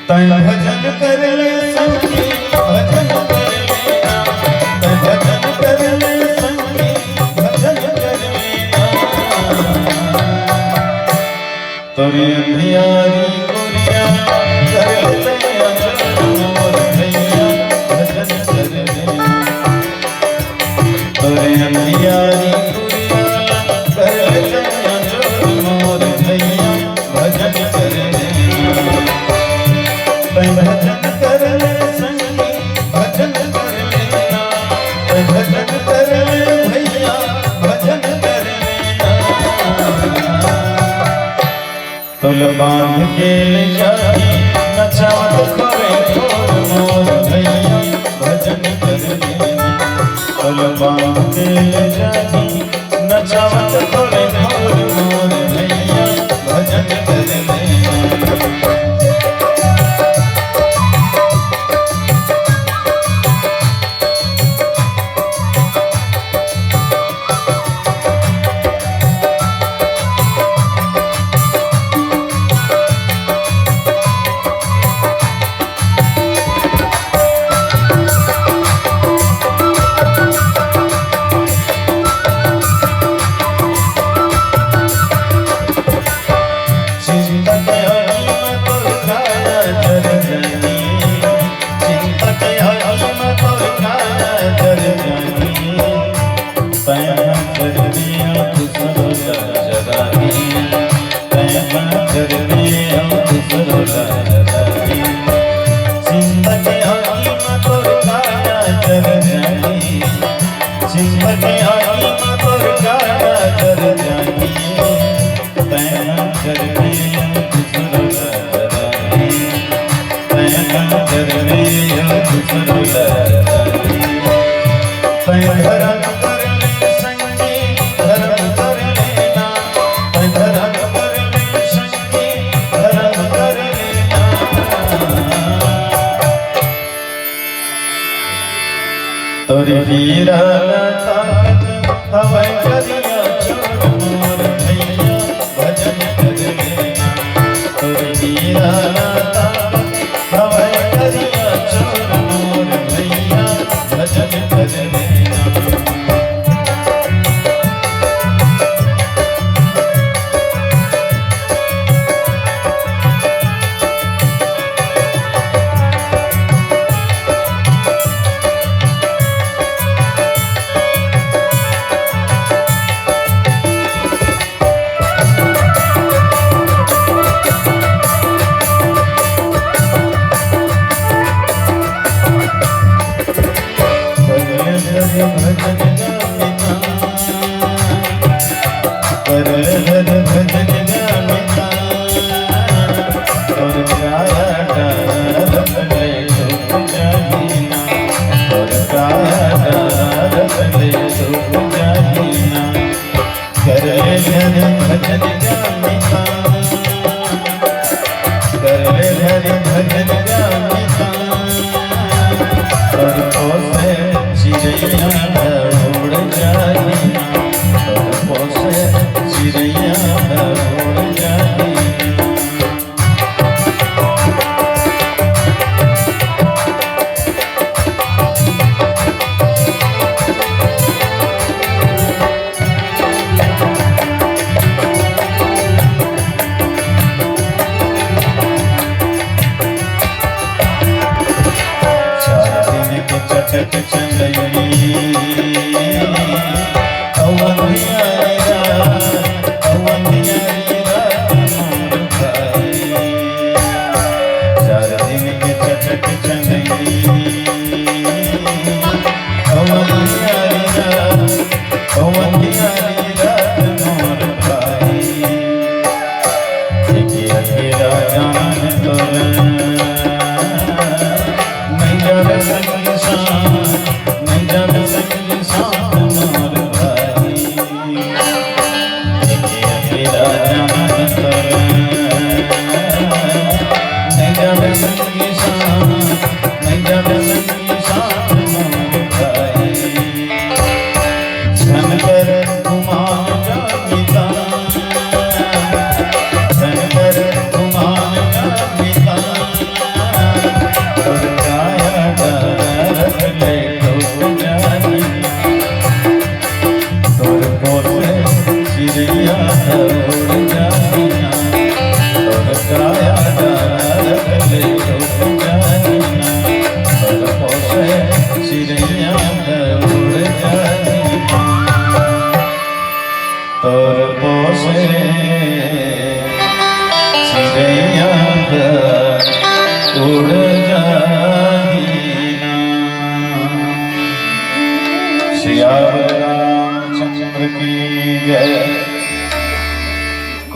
तै भजन कर ले संगी, भजन कर लेना। तै भजन कर ले संगी, भजन कर लेना। तोरे अंधियारी कुरिया कर ले अंजोर मोर भैया, भजन कर लेना। तोरे अंधियारी कुरिया कर ले अंजोर मोर भैया, भजन कर लेना। तै भजन कर ले संगी, भजन कर लेना। तै भजन कर ले भैया, भजन कर लेना। तोल बांध के ले जाही, नचावत खोरे खोर मोर भैया, भजन कर लेना। तोल बांध के ले जाही, नचावत खोरे खोर मोर भैया, भजन कर लेना। चिंता के आगी में तोर काया जर जाही। चिंता के आगी में तोर काया जर जाही। तै ना जरबे अउ दूसरो ला जराही। तै ना जरबे अउ दूसरो ला जराही। चिंता के आगी में तोर काया जर जाही। चिंता के आगी में तोर काया जर जाही। तै ना जरबे अउ दूसरो ला जराही। तै ना जरबे अउ दूसरो ला जराही। तै धरम कर ले संगी, धरम कर लेना। तै धरम कर ले संगी, धरम कर लेना। तोर हीरा ला ताकत हवय करिया चोर मोर भैया, भजन कर लेना। तोर हीरा ला ताकत हवय करिया चोर मोर भैया, भजन कर लेना।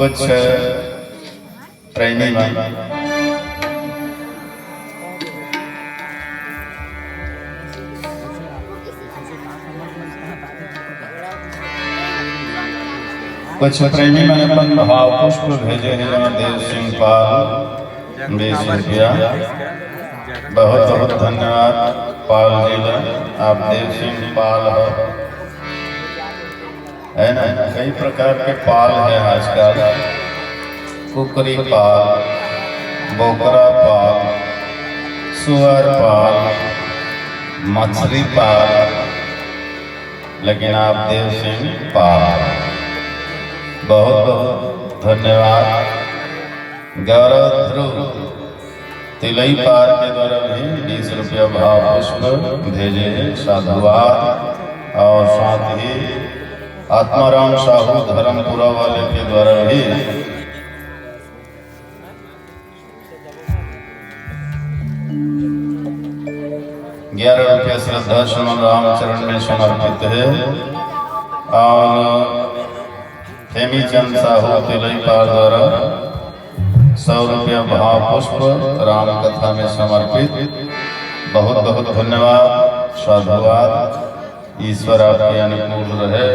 कुछ प्रेमी मन, कुछ प्रेमी मन अपन भाव पुष्प भेजे हे, देव सिंह पाल, बीस रुपया। बहुत बहुत धन्यवाद पाल जी ला, आप देव सिंह पाल हो, है ना? कई प्रकार के पाल है आजकल, कुकरी पाल, बोकरा पाल, सुअर पाल, मछली पाल, लेकिन आप देव सिंह पाल। बहुत बहुत धन्यवाद। गौरव ध्रुव तिलई पार के द्वारा भी बीस रुपया भाव पुष्प भेजे हे, साधुवाद। और साथ ही आत्माराम साहू धर्मपुरा वाले के द्वारा भी ग्यारह रुपया श्रद्धा सुमन रामचरण में समर्पित है। और हेमी चंद साहू तिलई पार द्वारा सौ रुपया भाव पुष्प राम कथा में समर्पित। बहुत बहुत धन्यवाद, साधुवाद। ईश्वर आपके अनुकूल रहे।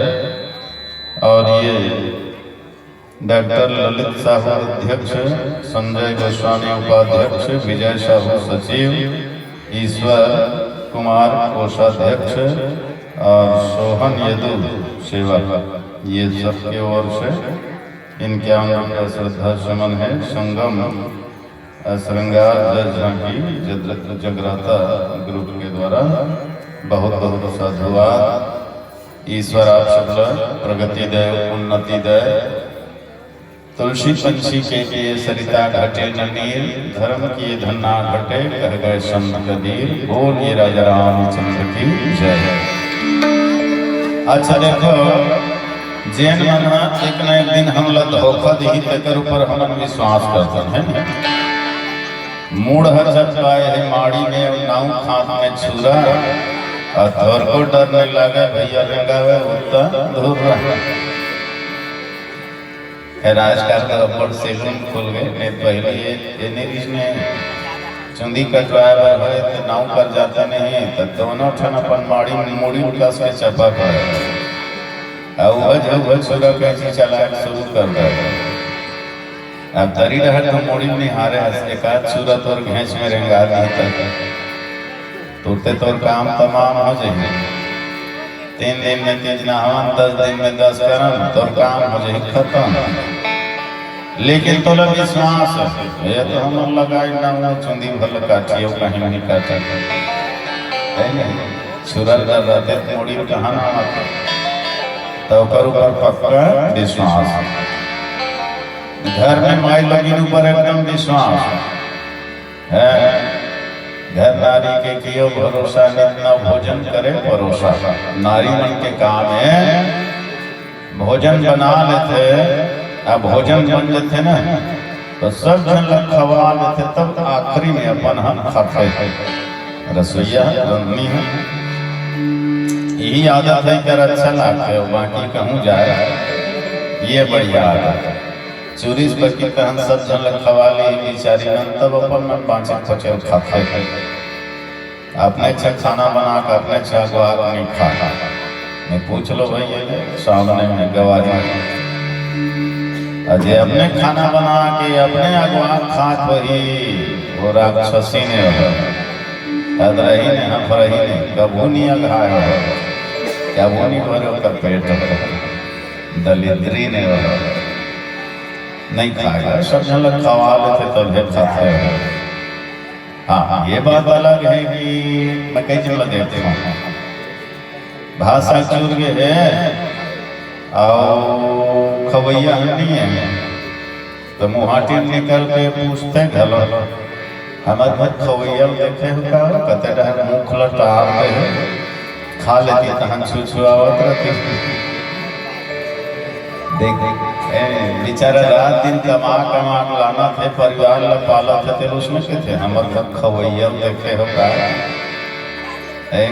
और ये डॉक्टर ललित साहू अध्यक्ष, संजय गोस्वामी उपाध्यक्ष, विजय साहू सचिव, ईश्वर कुमार कोषाध्यक्ष और सोहन यदु सेवक, ये सबके ओर से इनके आंगन का श्रद्धा सुमन है। संगम श्रृंगार जस झांकी जग-, जगराता ग्रुप के द्वारा बहुत बहुत साधुवाद। ईश्वर आप सबला प्रगति दे, उन्नति दे। तुलसी पंछी के किए सरिता घटे न नीर, धर्म किए धन ना घटे, कह गए संत कबीर। बोलिए राजा रामचंद्र की जय। अच्छा देखो, जेन मन ह एक न एक दिन हमला धोखा दिही, तेकर ऊपर हमन विश्वास करथन, है ना? मूड़ ह चटकाए हे माड़ी में, नाऊ खात में छुरा, और तोर को डर नहीं लागे भैया रेंगावे उत्ता धुर्रा। खैर, आजकल तो अब्बड़ सैलून खुल गए, नहीं पहले ये, ये नहीं रिहिस ने चुंदी कटवाए बर होए तो नाऊ कर जाते नहीं, तो दोनों ठन अपन माड़ी में मुड़ी कस के चपक रहे। अब वह जो वह छुरा कैंची चलाए शुरू कर दे। अब तरी रहत तो मुड़ी में हारे हंस के का छुरा तोर घेंच में रेंगा दी तक। तुरते तोर काम तमाम हो जाही। तीन दिन में तीज नहावन, दस दिन में दस करम, तोर काम हो जाही खतम। लेकिन तोला विश्वास हे, ये तो हमर लगाई ना हुआ चुंदी भल काटियो कहीं नहीं काटा। है नहीं? छुरा कर रहते तो मुड़ी कहाँ ना आते। तो ओकर ऊपर पक्का विश्वास। घर में माई लगिन ऊपर एकदम विश्वास। है। घर नारी के कियो भरोसा, नित नव भोजन करे परोसा। नारी मन के काम हे, भोजन बना लेथे, अब भोजन बन लेथे ना, तो सब झन ल खवा लेथे, तब आखिरी में अपन हम खाथे। रसोईया रंधनी हे, यही आदत हे, कर अच्छा लागथे, बाकी कहूँ जाए, ये बढ़िया आदत हे। चुरिस बकी तहन सब झन ल खवा ले बिचारी मन, तब अपन मन बाँचे खोचे खाथे। अपने अच्छा खाना बना के अपने अच्छा अगवा के नहीं खा। मैं पूछ लो भाई, ये सामने में गवाही। अजय अपने खाना बना के अपने अगवा खात वही, वो राक्षसी ने हो। हद रही ने, हफ रही ने, कभू नहीं अघाय हो। कभू नहीं भरे ओकर पेट हो। दलिद्री ने हो। नहीं खाएगा, सब झन ल खवा लेथे तभे खाथे। हाँ, ये बात अलग हे कि मैं कई झन ल देखथों, भाषा चुर गे हे, अउ खवैया ह नहीं हे, तो मुहाटी निकल के पूछथे घलो, हमर घर खवैया ल देखे हो का? कते डहर मुख ल टार दे हे। खा लेती तहन छुछुआवत रहती। देख, ए, बेचारा रात दिन कमा कमा के लानथे, परिवार ल पालथे, तेला उसने कथे, हमर घर खवैया ल देखे हो का? ए,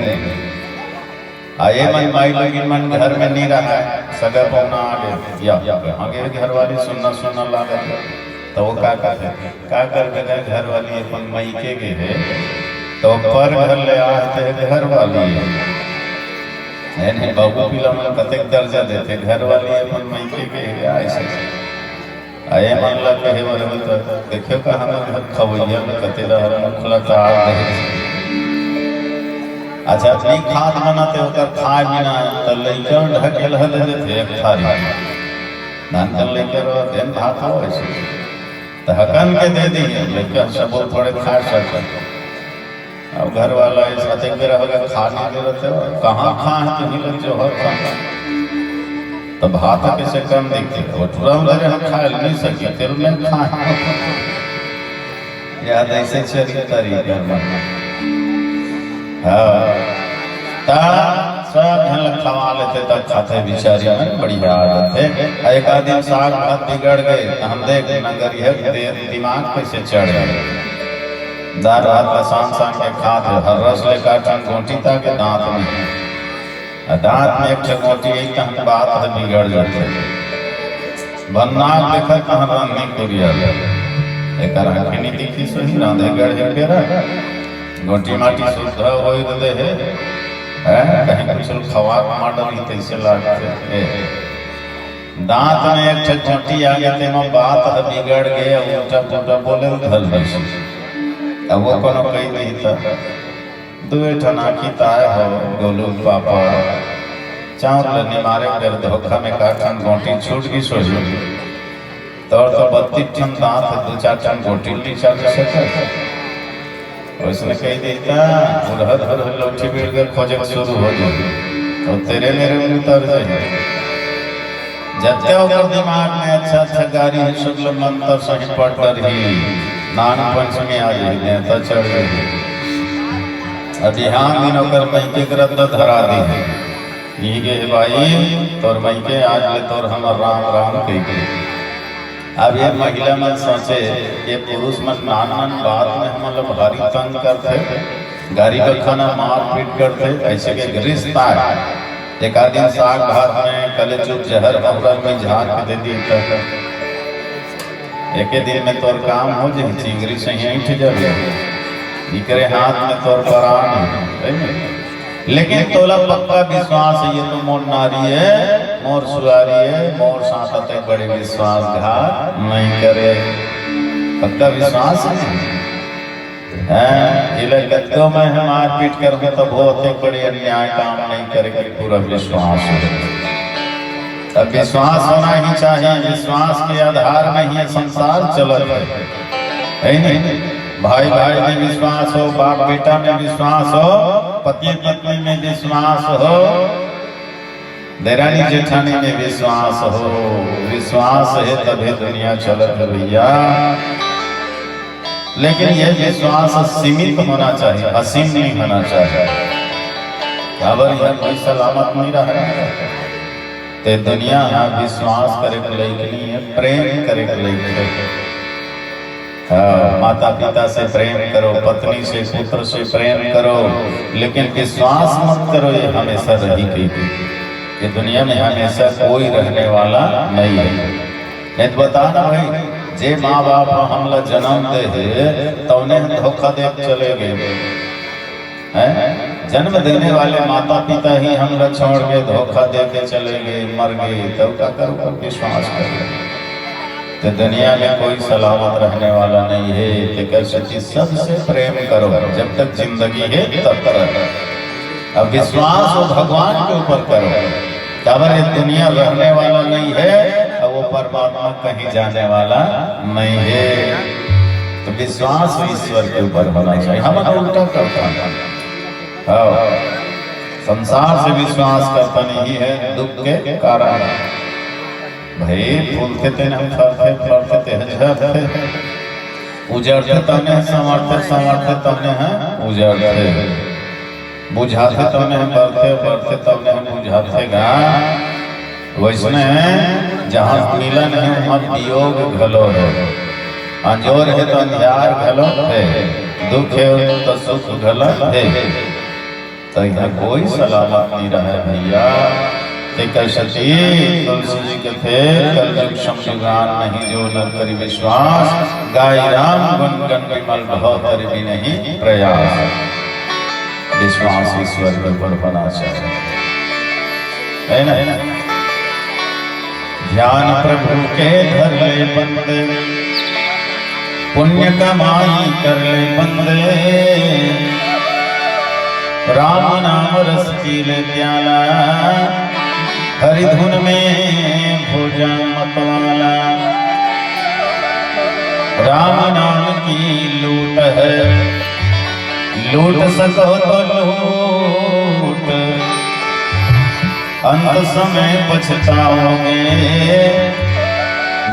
आए मन माई लोगिन मन घर में नहीं रहा, सगा पहुना आ गए, या कहाँ गए घरवाली, सुन्ना सुन्ना लागत है। तो वो का कहते, का कर बेटा, घरवाली अपन मईके गए है, तो पर घर ले आए थे घरवाली है। नहीं, बाबू पिला मन कतेक दर्जा देते, घरवाली अपन मईके गए है, ऐसे। अये मन ला कहे बर होई त देखियो का हमर घर खवैया में कते डहर मुखला तार दे। अच्छा, नी खात मना ते ओकर खाए बिना त लइका ढकेल ह दे देथे एक थारी। नानकन लइका रहो, देन भात हो ऐसे। त हकन के दे दी, लइका सब थोड़े खा सकत। अब घर वाला इस साथे के रहोगे, खा नहीं दे रहे हो, कहाँ खा है तुम्हें लोग जो हो खा। तो भात कैसे कम दिखे, वो टूरा उधर हम खा नहीं सके, तेल में खा। याद ऐसे चली तरी घर में। हाँ, ता सब झन ल खवा लेते, तब खाते बिचारी मन, बढ़िया आदत है। एक आध दिन साग भात बिगड़ गए, त हम देख नंगरिया के दे-, दिमाग कैसे चढ़ गए। दार भात ल सान सान के खात हे, हर रस ले काटन गोंटी ताके दांत में। आ दांत में एक ठे गोंटी आई, तहन बात ह बिगड़ जाथे। भन्नाक देखत तहन रन्नी कुरिया ले। एकर आंखें नहीं दिखी सही, रांधे गढ़े बेरा। गोंटी माटी सुद्धा होई दे हे। हैं? कहीं कुछ लोग खवाक माडल ही तैसे लागथे। ए, दांत में एक ठे गोंटी आ गए, तेमा बात ह बिगड़ गए, उल्टा पुल्टा बोले धल रही। अब वो कोनो कही नहीं था। दुए ठन आँखी ताय हो, गोलू पापा। चाउर ल निमारे कर धोखा में का ठन गोंटी छूट गिस होही। तोर तो बत्तीस ठन दांत हे, दू चार ठन गोंटी ल नी चाट सकत। वैसने कही देता, उड़हद उड़हद लौठी बेड़ के खोजे के शुरू हो जाही। तो तेरे मेरे में उतर जाही। जत्ते ओकर दिमाग में अच्छा अच्छा गारी हे, शुक्ल मंत्र सही पढ़ डरही, नाग पंचमी आ जाही, नेता चढ़ जाही। अब बिहान दिन ओकर मइके के रद्दा धरा दी हे, "ई गे हे बाई, तोर मइके आज ले तोर हमर राम राम कही के।" अब ये महिला मन सोचे, ये पुरुष मन नान नान बात में हमन ल भारी तंग करथे, गारी बखाना मारपीट करथे, ऐसे के रिश्ता है। एक आध दिन साग भात में कले चुप जहर महुरा में झार के दे दी त एके दिन में तोर काम हो जाही, चिंगरी सही ऐंठ जाबे। इकरे हाथ में तोर परान है, है नी? लेकिन तोला पक्का विश्वास है, ये तो मोर नारी है, मोर सुआरी है, मोर साथ अतेक बड़े विश्वासघात नहीं करे। पक्का विश्वास है। हैं? इले कतको मैं हम मारपीट करबे तब वो अतेक बड़े अन्याय काम नहीं करे के पूरा विश्वास है। अब विश्वास होना ही चाहिए, विश्वास के आधार में ही संसार चलत है, है नहीं? भाई भाई में विश्वास हो, बाप बेटा में विश्वास हो, पति पत्नी में विश्वास हो, देरानी जेठानी में विश्वास हो, विश्वास है तभी दुनिया चलत है भैया। लेकिन ये विश्वास सीमित होना चाहिए, असीम नहीं होना चाहिए। काबर यह कोई सलामत नहीं रहा। ते दुनिया यहाँ विश्वास करे के लायक नहीं है, प्रेम करे के लायक है। हाँ, माता पिता से प्रेम करो, पत्नी से, पुत्र से प्रेम करो, लेकिन विश्वास मत करो, ये हमेशा रही गई। ये दुनिया में हमेशा कोई रहने वाला नहीं है। नहीं तो बता ना भाई, जे माँ बाप हमला जन्म दे हे, तौने हम धोखा दे के चले गए। हैं? जन्म देने वाले माता पिता ही हमला छोड़ के धोखा दे के चले गए, मर गए, तब का कर ऊपर विश्वास कर ले? तो दुनिया में कोई सलामत रहने वाला नहीं है, तेकर सेती सबसे प्रेम करो, जब तक जिंदगी है तब तक। अब विश्वास वो भगवान के ऊपर करो, काबर ये दुनिया रहने वाला नहीं है और वो परमात्मा कहीं जाने वाला नहीं है। तो विश्वास ईश्वर के ऊपर होना चाहिए। हम उल्टा करता है। हाँ, संसार से विश्वास करता नहीं है दुख के कारण। भाई, फूलथे तेने हम फरथे, फरथे तेने झरथे, उजड़थे तने संवरथे, संवरथे तने हैं उजड़थे, बुझाथे तने हैं बरथे, बरथे तने हैं बुझाथे गा। वैसने जहाँ मिलन है, वहाँ वियोग घलो है, अंजोर है तो अंधियार घलो है, दुख है तो सुख घलो है। त इहाँ कोई सलामत नहीं रहे भैया। तेकर सेती तुलसी जी कथे, कलजुग सम जुगान नहीं जो नर करी विश्वास, गाय राम गुण गण विमल भव करी भी नहीं प्रयास। विश्वास ईश्वर के ऊपर बना चाहिए, है ना? ध्यान प्रभु के धर ले बंदे, पुण्य कमाई कर ले बंदे। राम नाम रस पी ले प्याला, हरि धुन में भोजा मतवाला। राम नाम की लूट है, लूट सको तो लूट, अंत समय पछताओगे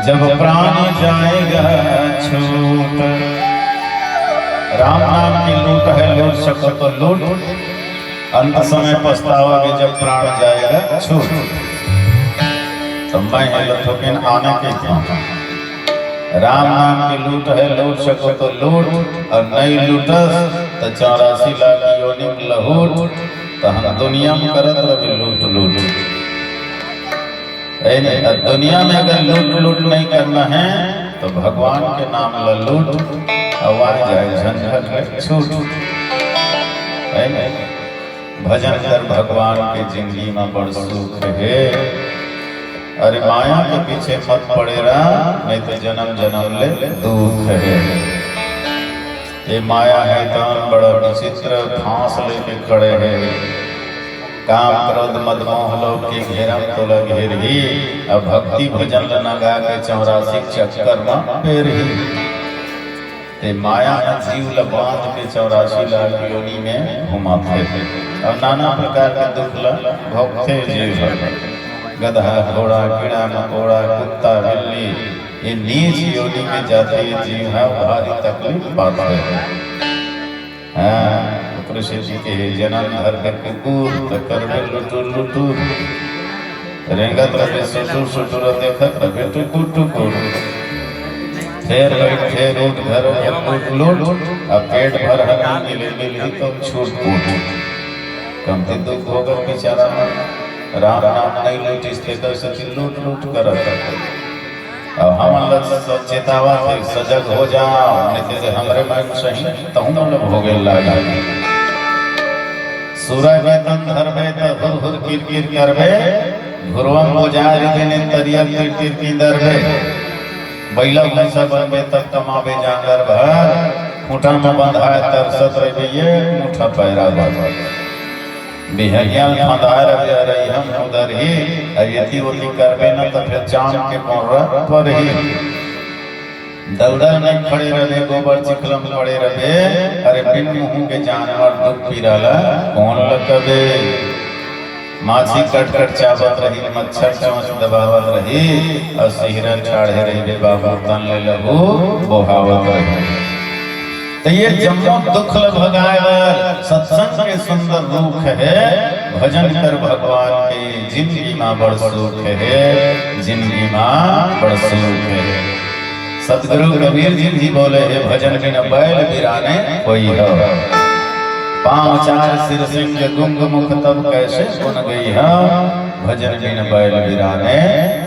जब प्राण जाएगा छूट। राम नाम की लूट है, लूट सको तो लूट, अंत समय पछताओगे जब प्राण जाएगा छूट। तो मैं हेलथों कहिन आने के था। राम नाम की लूट है, लूट सको तो लूट, और नहीं लूटस तो चौरासी लाख योनि में लहूट। तो हम दुनिया में करत रहे लूट लूट, है नहीं? और दुनिया में अगर लूट लूट नहीं करना है तो भगवान के नाम ला लूट, और आ जाए झंझट ले छूट, है नहीं? भजन कर भगवान के, जिंदगी में बड़ सुख है। अरे माया के पीछे मत पड़े रहा, नहीं तो जन्म जन्म ले दुख है। ये माया है तन बड़ा विचित्र फांस लेके खड़े है। काम क्रोध मद मोह लोभ के घेरा में तोला घेरही, अब भक्ति भजन ल न गा के चौरासी चक्कर में पेरही। ते माया ह जीव ल बांध के चौरासी लाख योनि में घुमाथे। अउ नाना प्रकार के दुख ल भोगथे जीव ह। गदहा, घोड़ा, कीड़ा मकोड़ा, कुत्ता, बिल्ली, ये नीच योनि में जाथे जीव ह, भारी तकलीफ पाथे। हाँ, ओकरे सेती के हे, जनम धरबे कुकुर, त करबे लुटुर लुटुर। रेंगत रहिबे सुटुर सुटुर, देखत रहिबे टुकुर टुकुर। फेर बइठ, फेर उठ, घरो घर लूट लूट, अब पेट भर ह ना मिले, मिलही तो छूट फूट। कमती दुख भोगत बेचारा मन, राम नाम नहीं लूटिस, तेकर सेती लूट लूट करत। अब हमन ल स-, चेतावत हे, सजग हो जाओ, नहीं ते हमरे मन सही तहूँ मन ल भोगे लागे। सुरा के तन धरबे त हुर हुर किर किर करबे, घुरवा म बोजाय रहिबे ने तरिया तिर तिर किंदरबे। बइला भैंसा बनबे तब कमाबे जांगर भर, खूंटा म बंधाय तरसत रहिबे ये मुठा पैरा भर। बिहनिया ल फंदाय रहिबे अरइहा म उदरही, अउ एती ओती करबे न त फेर चाम के मोर्रा परही। दलदल में खड़े रहिबे, गोबर चिखला म पड़े रहिबे, अरे बिन मुहूं के जानवर दुख पीरा ल कोन ल कबे? माछी कट कट चाबत रही, मच्छर चोंच दबावत रही, अउ सिहरन ठाढ़े रहिबे बाबू तन ले लहू बोहावत रही। त ये जम्मो दुख ल भगाय बर सत्संग के सुंदर रूख हे, भजन कर भगवान के, जिंदगी मा बड़ सुख हे, जिंदगी मा बड़ सुख हे। सतगुरु कबीर जी भी बोले हे, भजन बिन बैल बिराने होई हो। पाँव चार सिर सिंग गुंग मुख तब कैसे गुन गई हो, भजन बिन बैल बिराने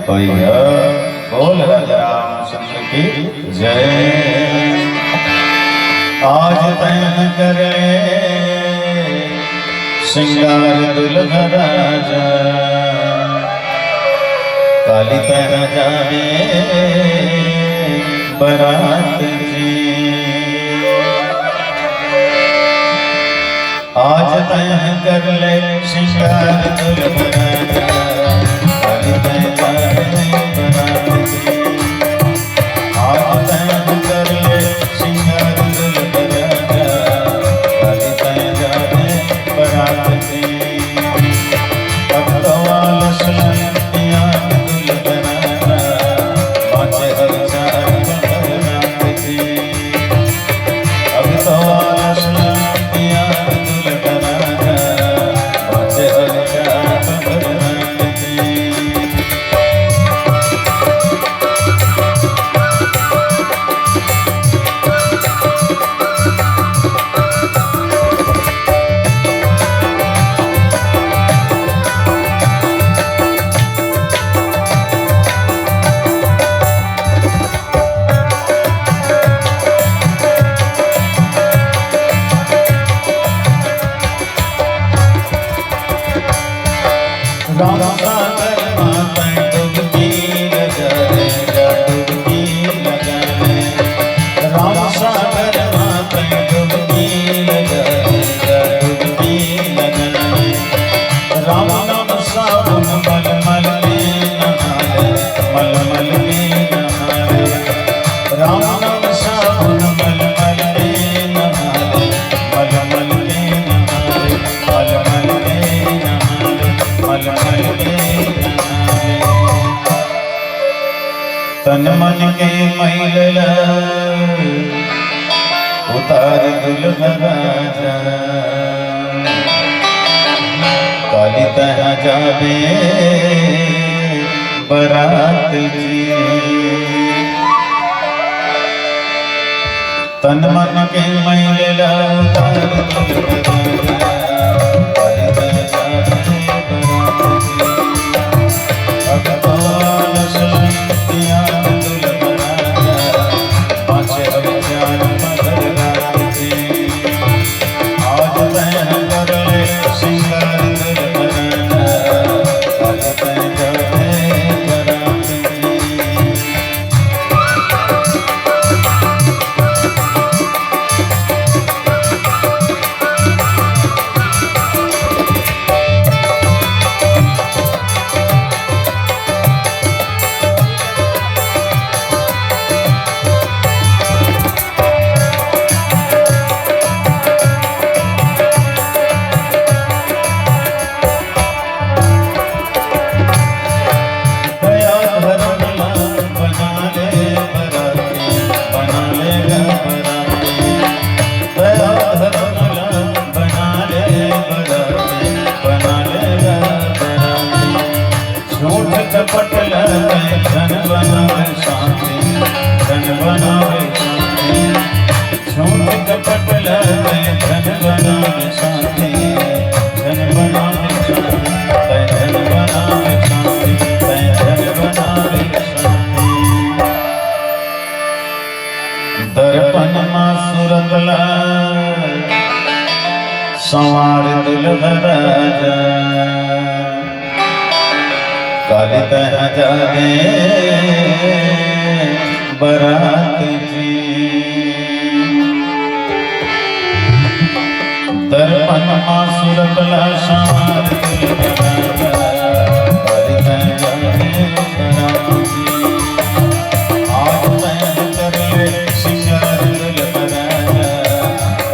होई हो। बोल राजा रामचंद्र की जय। आज तैं कर ले श्रृंगार दुल्हा राजा, काली तैं जाबे बरात जी। आज तैं कर ले श्रृंगार दुल्हा राजा, काली तैं जाबे बरात जी। आज तैं कर ले श्रृंगार दुल्हा राजा, काली तैं जाबे बरात जी। अब तो आलस नहीं आन दुल्हा राजा, बाँचे हर चार बरात जी। अब तो आलस नहीं आन दुल्हा राजा, बाँचे हर चार बरात सागर मा कहीं डुबकी लगा, डुबकी लगा। राम नाम साबुन मलमल में नहाए, मलमल में नहाए। राम नाम साबुन मलमल में नहाए, मलमल में नहाए, मलमल में नहाए, मलमल में नहाए। तन मन के मैल ला उतार दुल्हा राजा, काली तैं जाबे बरात जी। तन मन के मैल ला उतार दुल्हा राजा, काली तैं जाबे बरात जी। अब तो लक्ष्मण ध्यान दुल्हा राजा, पाँच अवतार मगर रात जी। आज तैं कर ले सिंगार दुल्हा राजा, आज तैं जाबे बरात जी। दया धर्म ला बना ले बराती, बना ले गा बराती। दया धर्म ला बना ले बराती, बना ले गा बराती। झूठ कपट ला तैं झन बनावे साथी, झन बनावे साथी। झूठ कपट ला तैं झन बनावे साथी, झन बनावे साथी, तैं झन बनावे साथी, तैं झन बनावे साथी। दर्पण मा सूरत ला संवार दुल्हा राजा, काली तैं जाबे बरात जी। दर्पण मा सूरत ला संवार दुल्हा राजा, काली तैं जाबे बरात जी। आज तैं कर ले सिंगार दुल्हा राजा,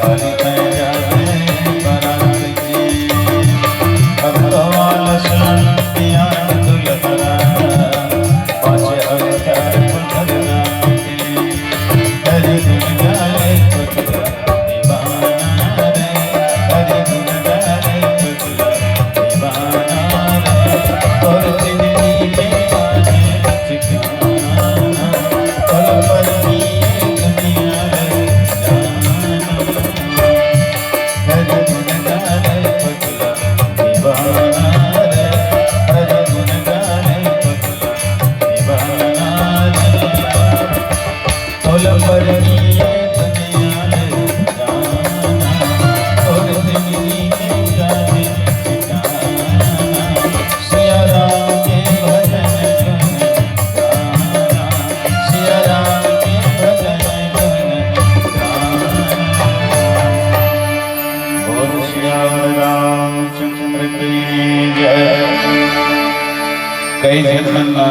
काली तैं जाबे बरात जी। अब तो आलस पिया दुल्हा राजा, पाँच अवतार मगर रात जी। हरि गुण गाए पगला दीवाना रे, हरि गुण गाए पगला दीवाना रे। तोर जिंदगी में आज ठिकाना, पल पल की दुनिया रे जाना। हरि गुण गाए पगला दीवाना रे, हरि गुण गाए पगला दीवाना रे। तोल पर किए दुनिया रे जाना, तोर जिंदगी के सारे ठिकाना। सिया राम के भजन गुण गाना, सिया राम के भजन गुण गाना। बोल सियावर रामचंद्र की जय। कई जन्म ना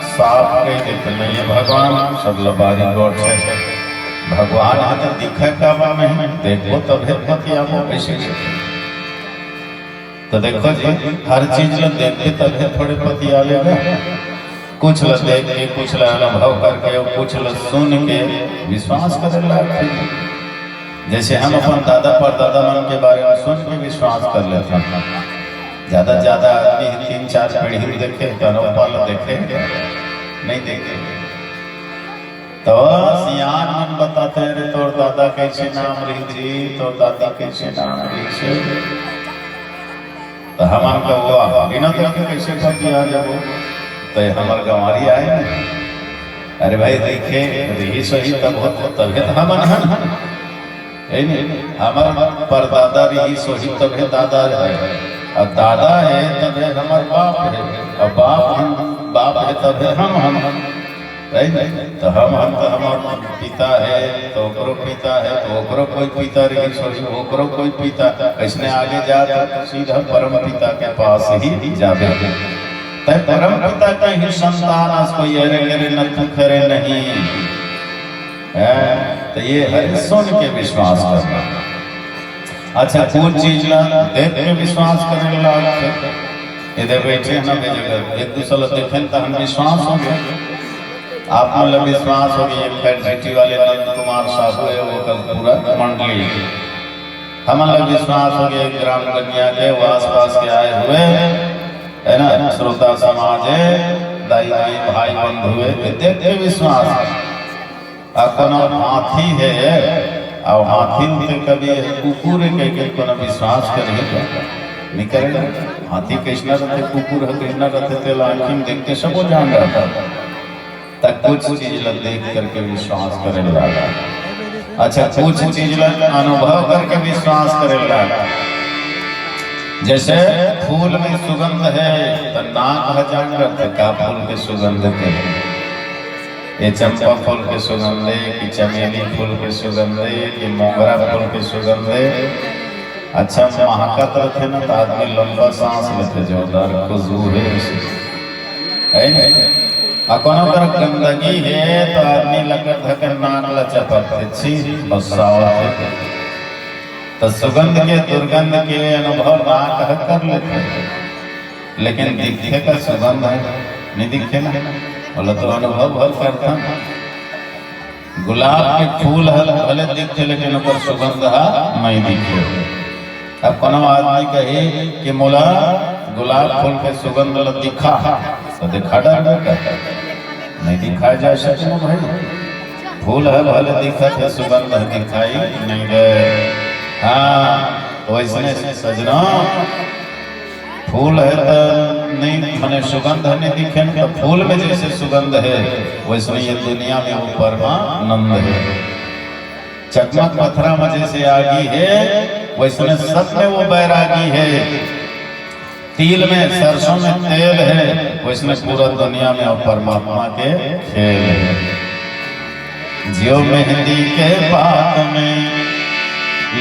साफ कई देते नहीं है भगवान, सब लबारी गोठ है। भगवान है तो दिखे का में, देखो तभे पतियाबो कैसे। तो देखो जी, हर चीज ला देखते तभे थोड़े पतिया लेगा। कुछ ला देख के, कुछ ला अनुभव करके और कुछ ला सुन के विश्वास करे लाग थे। जैसे हम अपन दादा परदादा मन के बारे में सुन के विश्वास कर लेथन। ज्यादा से ज्यादा आदमी तीन चार पीढ़ी देखे, तो अनोपा ला देखे, नहीं देखे। तो सियान मन बताथे, "अरे तोर दादा कैसे नाम रहिस जी, तोर दादी कैसे नाम रहिस?" तो हमन का हुआ, "बिना तो के कैसे पतिया लेबो, तो ये हमर गंवारी आय ना।" अरे भाई, देखे, रहिस होही तब हो, तभे तो हमन हन, है नहीं? हमर परदादा रहिस होही तभे दादा है, और दादा है तभे हमर बाप है, और बाप हम, बाप है तभे हम, हम। है ना? तो हम, हम तो हमार पिता है, तो ओकरो पिता है, तो ओकरो कोई पिता रही, सॉरी, ओकरो कोई पिता, ऐसने आगे जात सीधा परम पिता के पास ही जाबे। तै परम पिता के ही संतान अस, कोई अरे करे न तू करे नहीं। हैं? तो ये है सुन के विश्वास करना। अच्छा, कुछ चीज ला देख के विश्वास करे ला। इधर बैठे हैं ना, बे जगह एक दूसरे ला देखें तो हम विश्वास हो गया। आप मन ला विश्वास हो गया, खैर जीटी वाले नंद कुमार साहू है, वो कल पूरा मंडली, हमन ला विश्वास हो गया, ग्राम गनिया के, वो आसपास के आए हुए, है ना, श्रोता समाज है, दाई दाई भाई बंधु है, देख के विश्वास। आ कोनो हाथी है, आ हाथी उते कभी कुकुर है कह के कोनो विश्वास करे का? नहीं करे ना। हाथी कैसना रहते, कुकुर है कैसना रहते, तेला आँखी में देख के सबो जान रहता। तक कुछ चीज ला देख करके विश्वास करे ला। अच्छा, कुछ चीज ला अनुभव करके विश्वास करे ला। जैसे फूल में सुगंध है, तो नाक ह जान रहते का फूल के सुगंध के। ये चंपा फूल के सुगंध है कि चमेली फूल के सुगंध है कि मोगरा फूल के सुगंध है। अच्छा, महकत रहते ना, तो आदमी लंबा सांस लेते, जोरदार खुशबू है ऐसे, है ना? आ कोनो कर गंदगी है, तो आदमी लकर धकर नाक ला चपकते, छी, बस्सावत है। तो सुगंध के, दुर्गंध के अनुभव नाक ह कर लेते, लेकिन दिखे का सुगंध है, नहीं दिखे ना? बोला तो अनुभव भर करता। गुलाब के फूल ह भले दिखे, लेकिन ओकर सुगंध ह नहीं दिखे। अब कोनो आदमी कही कि मोला गुलाब फूल के सुगंध ल दिखा, तो दिखा डर, नहीं दिखाए जा सके ना भाई। फूल ह भले दिखत है, सुगंध ह दिखाई नहीं दे। हाँ, तो वैसने सजना, फूल है तो नहीं, माने सुगंध नहीं दिखे न, तो फूल में जैसे सुगंध है, वैसने ये दुनिया में वो परमानंद है। चकमक पथरा में जैसे आगी है, वैसने सब में वो बैरागी है। तिल में, सरसों में तेल है, वैसने पूरा दुनिया में वो परमात्मा के खेल है। ज्यों मेहंदी के पात में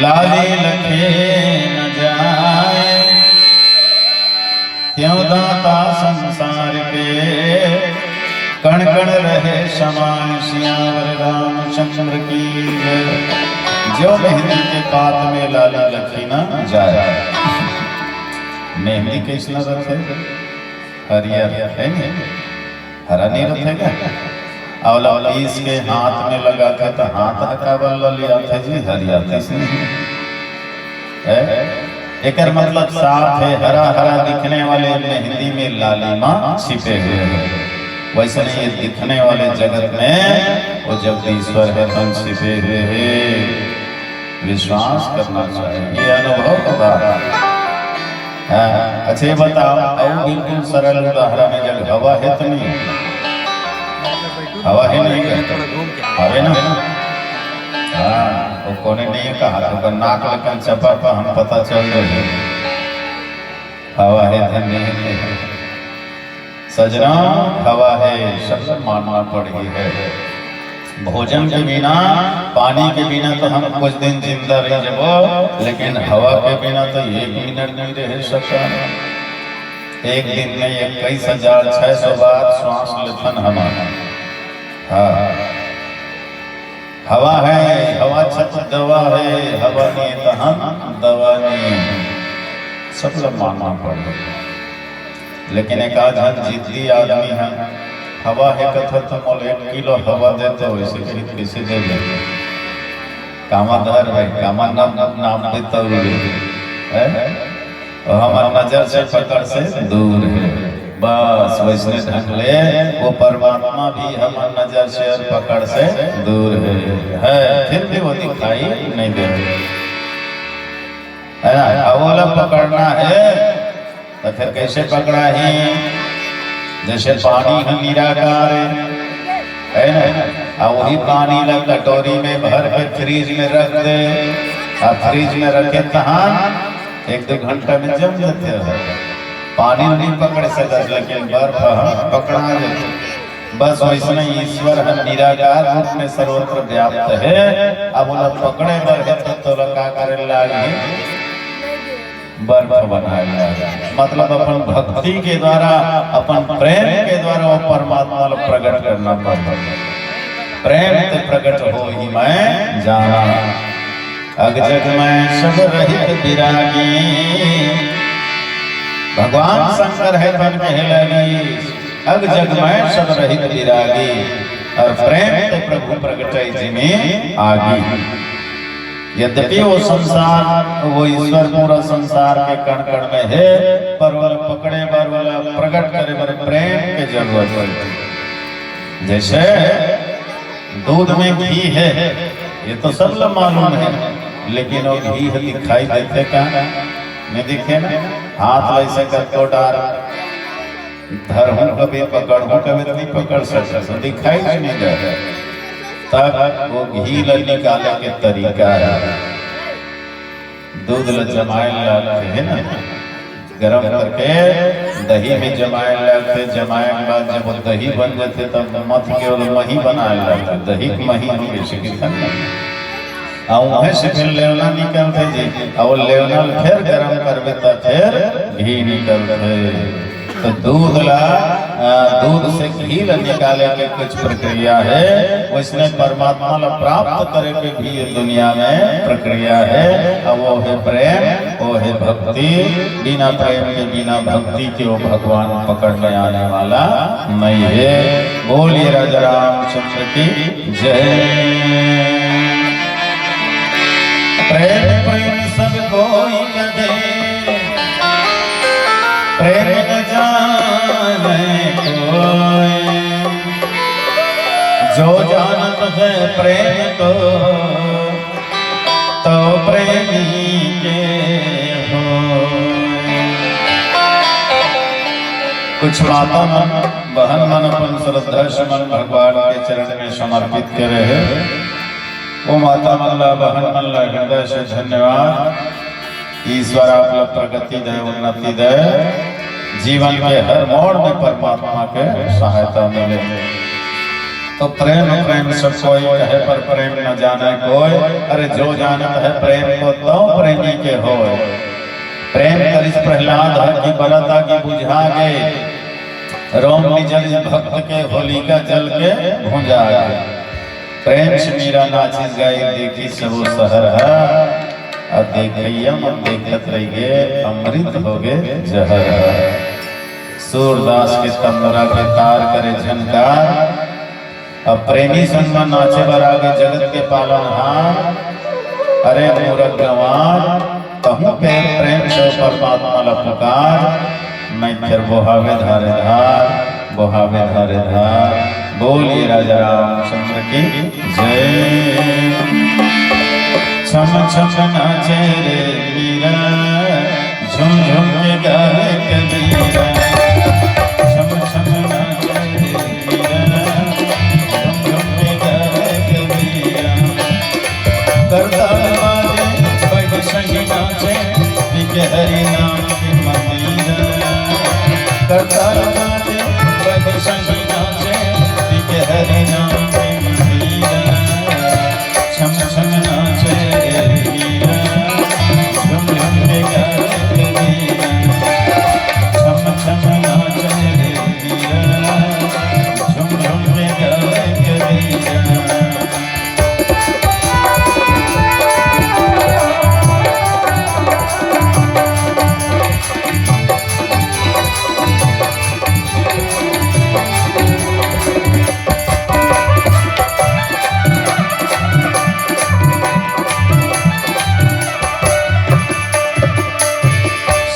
लाली लखे न जाए, त्यों दाता संसार के कण कण रहे समाए। सियावर रामचंद्र की जय। ज्यों मेहंदी के पात में लाली लखे न जाए। मेहंदी कैसना रथे? हरियर, है नहीं? हरा नहीं रथे क्या? अउ ला पीस के हाथ में लगाथे तो हाथ ह काबर ललियाथे जी, हरियाथे से नहीं। है? एकर मतलब साफ है, हरा हरा दिखने वाले मेहंदी में लालिमा छिपे हुए हैं। वैसे नहीं, ये दिखने वाले जगत में वो जगदीश्वर है, तन छिपे हुए हैं। विश्वास करना चाहिए, ये अनुभव का बात है। हाँ, अच्छा ये बताओ, अउ बिल्कुल सरल उदाहरण है, जब हवा है तो नहीं? हवा है नहीं क्या? हवे ना? हाँ, वो कोने नहीं है कहा, तो ओकर नाक लकन चपा पा हम पता चल रहे हैं। हवा है तो नहीं है। सजना, हवा है, सब मानना पड़ही है। भोजन के बिना, पानी के बिना तो हम कुछ दिन जिंदा रह जबो, लेकिन हवा के बिना तो एक मिनट नहीं रह सकता। एक दिन में इक्कीस हजार छह सौ बार श्वास लेथन हमन। हाँ, हवा है, हवा छत दवा है, हवा नहीं तहन दवा नहीं है। सब ला मानना पड़ही। लेकिन एक आध झन जिद्दी आदमी है, हवा है कथा तो मोल एक किलो हवा दे, तो वैसे कही कैसे दे दे? कामा धर भाई, कामा नाम, नाम दे तो ले। हैं? और हमार नजर से पकड़ से दूर है। बस वैसने ढंग ले वो परमात्मा भी हमार नजर से और पकड़ से दूर है, है, फिर भी वो दिखाई नहीं दे। है ना? अब ओला पकड़ना है तो फिर कैसे पकड़ाही? जैसे पानी ह निराकार है, है ना? आ वही पानी ला कटोरी में भर के फ्रिज में रख दे, आ फ्रिज में रखे तहान एक दो घंटा में जम जाथे। पानी नहीं पकड़ सकत, लेकिन बर्फ ह पकड़ा जाथे। बस वैसने ईश्वर ह निराकार रूप में सर्वत्र व्याप्त हे। अब ओला पकड़े बर हे त तोला का करे लागही? बर्फ बनाए लागही। मतलब अपन भक्ति के द्वारा, अपन प्रेम के द्वारा वो परमात्मा ला प्रकट करना पड़ही। प्रेम ते प्रकट होई मैं जाना, अग जग में सब रहित विरागी। भगवान शंकर हे तन कहे लगी, अग जग में सब रहित विरागी, और प्रेम ते प्रभु प्रगटै जिमि आगी। यद्यपि वो संसार, वो ईश्वर पूरा संसार के कण कण में हे, पर ओला पकड़े बर, ओला प्रकट करे बर प्रेम के जरूरत हे। जैसे दूध में घी हे, ये तो सब ला मालूम हे, लेकिन वो घी ह दिखाई देथे का? नहीं दिखे ना। हाथ ला ऐसे करके डार धरहूं कभी, पकड़हूं कभी, तो नहीं पकड़ सकत, तो दिखाई नहीं दे। तब वो घी ला निकाले के तरीका हे। दूध ला जमाए ला लगथे ना, गरम करके दही में जमाए ला लगथे। जमाए के बाद जब वो दही बन जाथे, तब मथ के ओला मही बनाए ला लगथे। दही के मही हो गए, से किसान अउ उहें से फिर लेवना निकलथे जी, अउ लेवना ल फिर गरम करबे त फिर घी निकलथे। तो दूध ला, अ, दूध से घी ला निकाले के कुछ प्रक्रिया हे, वैसने परमात्मा ला प्राप्त करे के भी ये दुनिया में प्रक्रिया हे। अब वो हे प्रेम, वो हे भक्ति, बिना प्रेम के, बिना भक्ति के वो भगवान पकड़ में आने वाला नहीं हे। बोलिए राजा रामचंद्र की जय। प्रेम प्रेम सब कोई कहे, प्रेम न जाने कोई। जो जानत है प्रेम को, तो प्रेमी के हो। कुछ माता मन, बहन मन अपन श्रद्धा सुमन भगवान के चरण में समर्पित करे हे। वो माता मन ला, बहन मन ला हृदय से धन्यवाद। ईश्वर आप ला प्रगति दे, उन्नति दे, जीवन के हर मोड़ में परमात्मा के सहायता मिले। तो प्रेम प्रेम सब कोई कहे, पर प्रेम न जाने कोई। अरे जो जानत है प्रेम को, तो प्रेमी के होय। प्रेम करिस प्रहलाद हर की बरत आगी बुझा गए, रोम निज निज भक्त के होलिका जल के भुंजा गए। प्रेम से मीरा नाचिस गाई, देखी सबो सहर ह, अउ देखइया मन देखत रहि गे, अमृत हो गे जहर ह। सूरदास के तंबरा के तार करे झनकार, अब प्रेमी संग म नाचे बर आगे जगत के पालनहार। अरे मूरख गंवार, तहूं पे प्रेम से परमात्मा ला पुकार, नहीं फिर बोहावे धारे धार, बोहावे धारे धार। बोलिए राजा रामचंद्र की जय। छम छम नाचे रे मीरा, झुम झुम के गावे कबीरा। छम छम नाचे रे मीरा, झुम झुम के गावे कबीरा। करताल बाजे, पग संग नाचे, पी के हरि नाम के मंदिरा। करताल बाजे, पग संग नाचे, पी के हरि नाम के मंदिरा। छम छम नाचे रे मीरा, झुम झुम के गावे रे मीरा। छम छम नाचे रे मीरा, झुम झुम के गावे रे मीरा।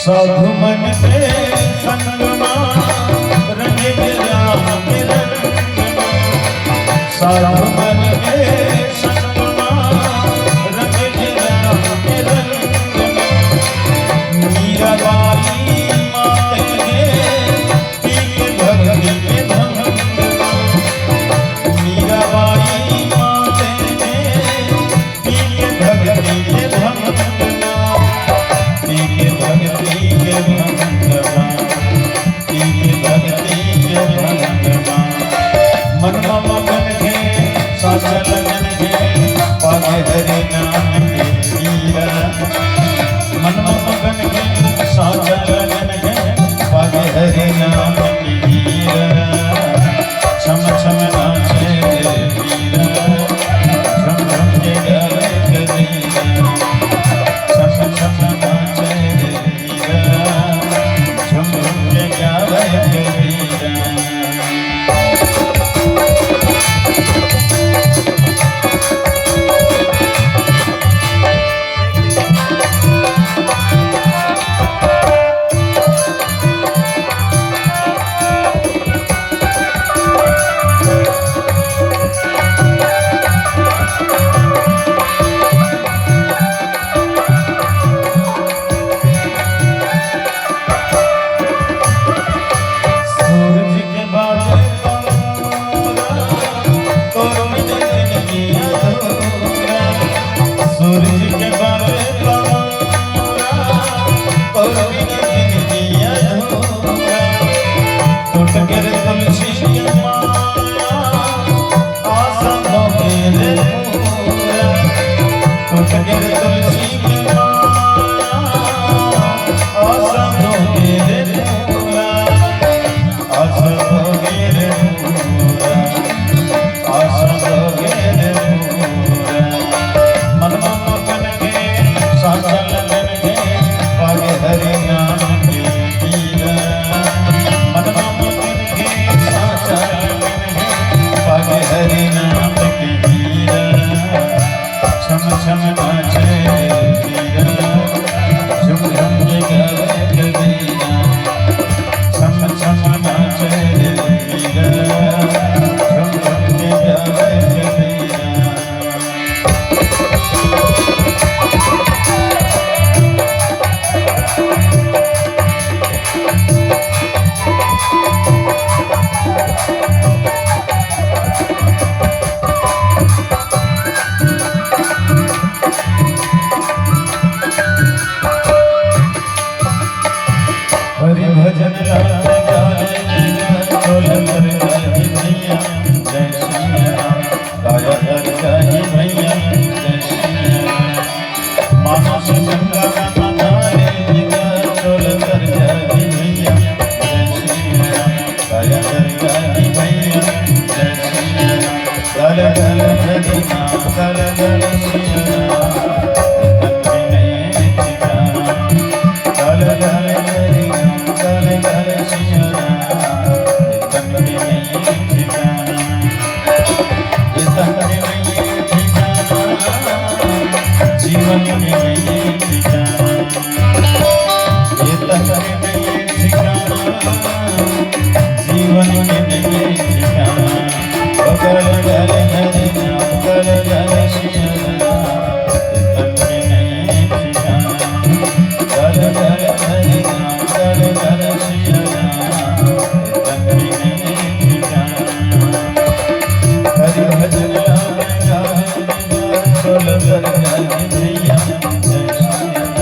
साधु मन के संग मा रंग राम के रंग मा। साधु मन के संग मा रंग राम के रंग मा। मीराबाई माते हैं पी के भक्ति के भंग मा। मीराबाई माते हैं पी के भक्ति के भंग मा। पी के भक्ति के भंग मा। पी के भक्ति के भंग मा। सूरज के बारे पवारा, तोर बिना जिंदगी अधूरा। टूट गे रे तुलसी के माला, आशा होगे रे पूरा। टूट गे रे तुलसी के माला, आशा होगे रे पूरा। आशा होगे रे पूरा। आशा होगे रे पूरा। मन मा मगन हे, साचा लगन हे, पागे हरि नाम के पीरा। मन मा मगन हे, साचा लगन हे, पागे हरि नाम के पीरा। छम छम नाचे रे पीरा, झुम झुम के गावे कबीरा। छम छम नाचे रे पीरा, झुम झुम के गावे कबीरा। हरि भजन राम गाए, ढोल पर गाए भैया, जय श्री राम। गाया कर गाए भैया, जय श्री राम। मानस गंगा का धारे, ढोल कर गाए भैया, जय श्री राम। गाया कर गाए भैया, जय श्री राम। गल गल हरि नाम, गल गल सिया राम, तन में नहीं ठिकाना। गल गल हरि नाम, गल गल सिया राम, तन में नहीं ठिकाना। ये तन में नहीं ठिकाना, जीवन में नहीं ठिकाना। ये तन में नहीं ठिकाना, जीवन में नहीं ठिकाना। ओ गल गल हरि नाम, गल गल सिया राम, तन में नहीं ठिकाना। गल गल हरि नाम, गल गल सिया राम, तन में नहीं ठिकाना। हरि भजन राम गाए, ढोल पर गाए भैया, जय श्री राम।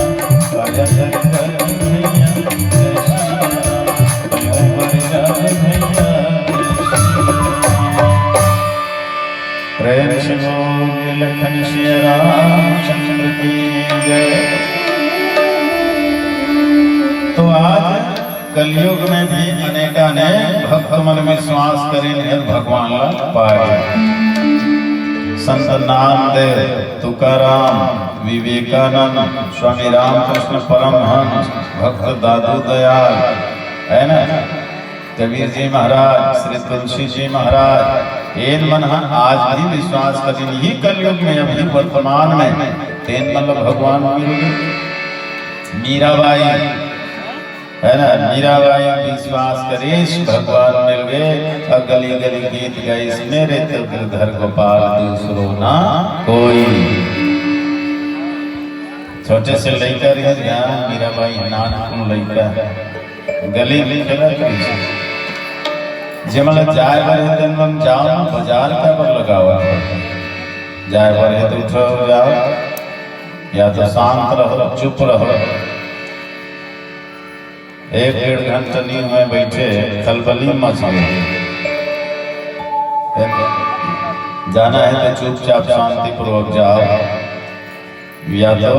गाया कर गाए भैया, जय श्री राम। गाया कर गाए भैया, जय श्री राम। प्रेम से बोल लखन सिया रामचंद्र की जय। तो आज कलयुग में भी अनेकानेक भक्त मन विश्वास करिन हे, भगवान ला पाए। संत नामदेव, तुकाराम, विवेकानंद, स्वामी रामकृष्ण परमहंस, भक्त दादू दयाल, है ना, कबीर जी महाराज, श्री तुलसी जी महाराज, एन मन ह आज भी विश्वास करिन, इही कलयुग में, अभी वर्तमान में, तेन मन ल भगवान मिल गे। मीराबाई, है ना, मीराबाई विश्वास करिस, भगवान मिल गे, अउ गली गली गीत गाइस, मेरे तो गिरधर गोपाल दूसरो ना कोई। छोटे से लइका रहिस, मीराबाई नानकुन लइका, गली में खेलत रहिस। जेमन ल जाए बर हे, तेन मन जाओ ना, बाजार काबर लगावत हो? जाए बर हे तो उठो, जाओ, या तो शांत रहो, चुप रहो। एक डेढ़ घंटा नहीं हुए बैठे, खलबली मच गई। जाना है तो चुपचाप शांतिपूर्वक जाओ, या तो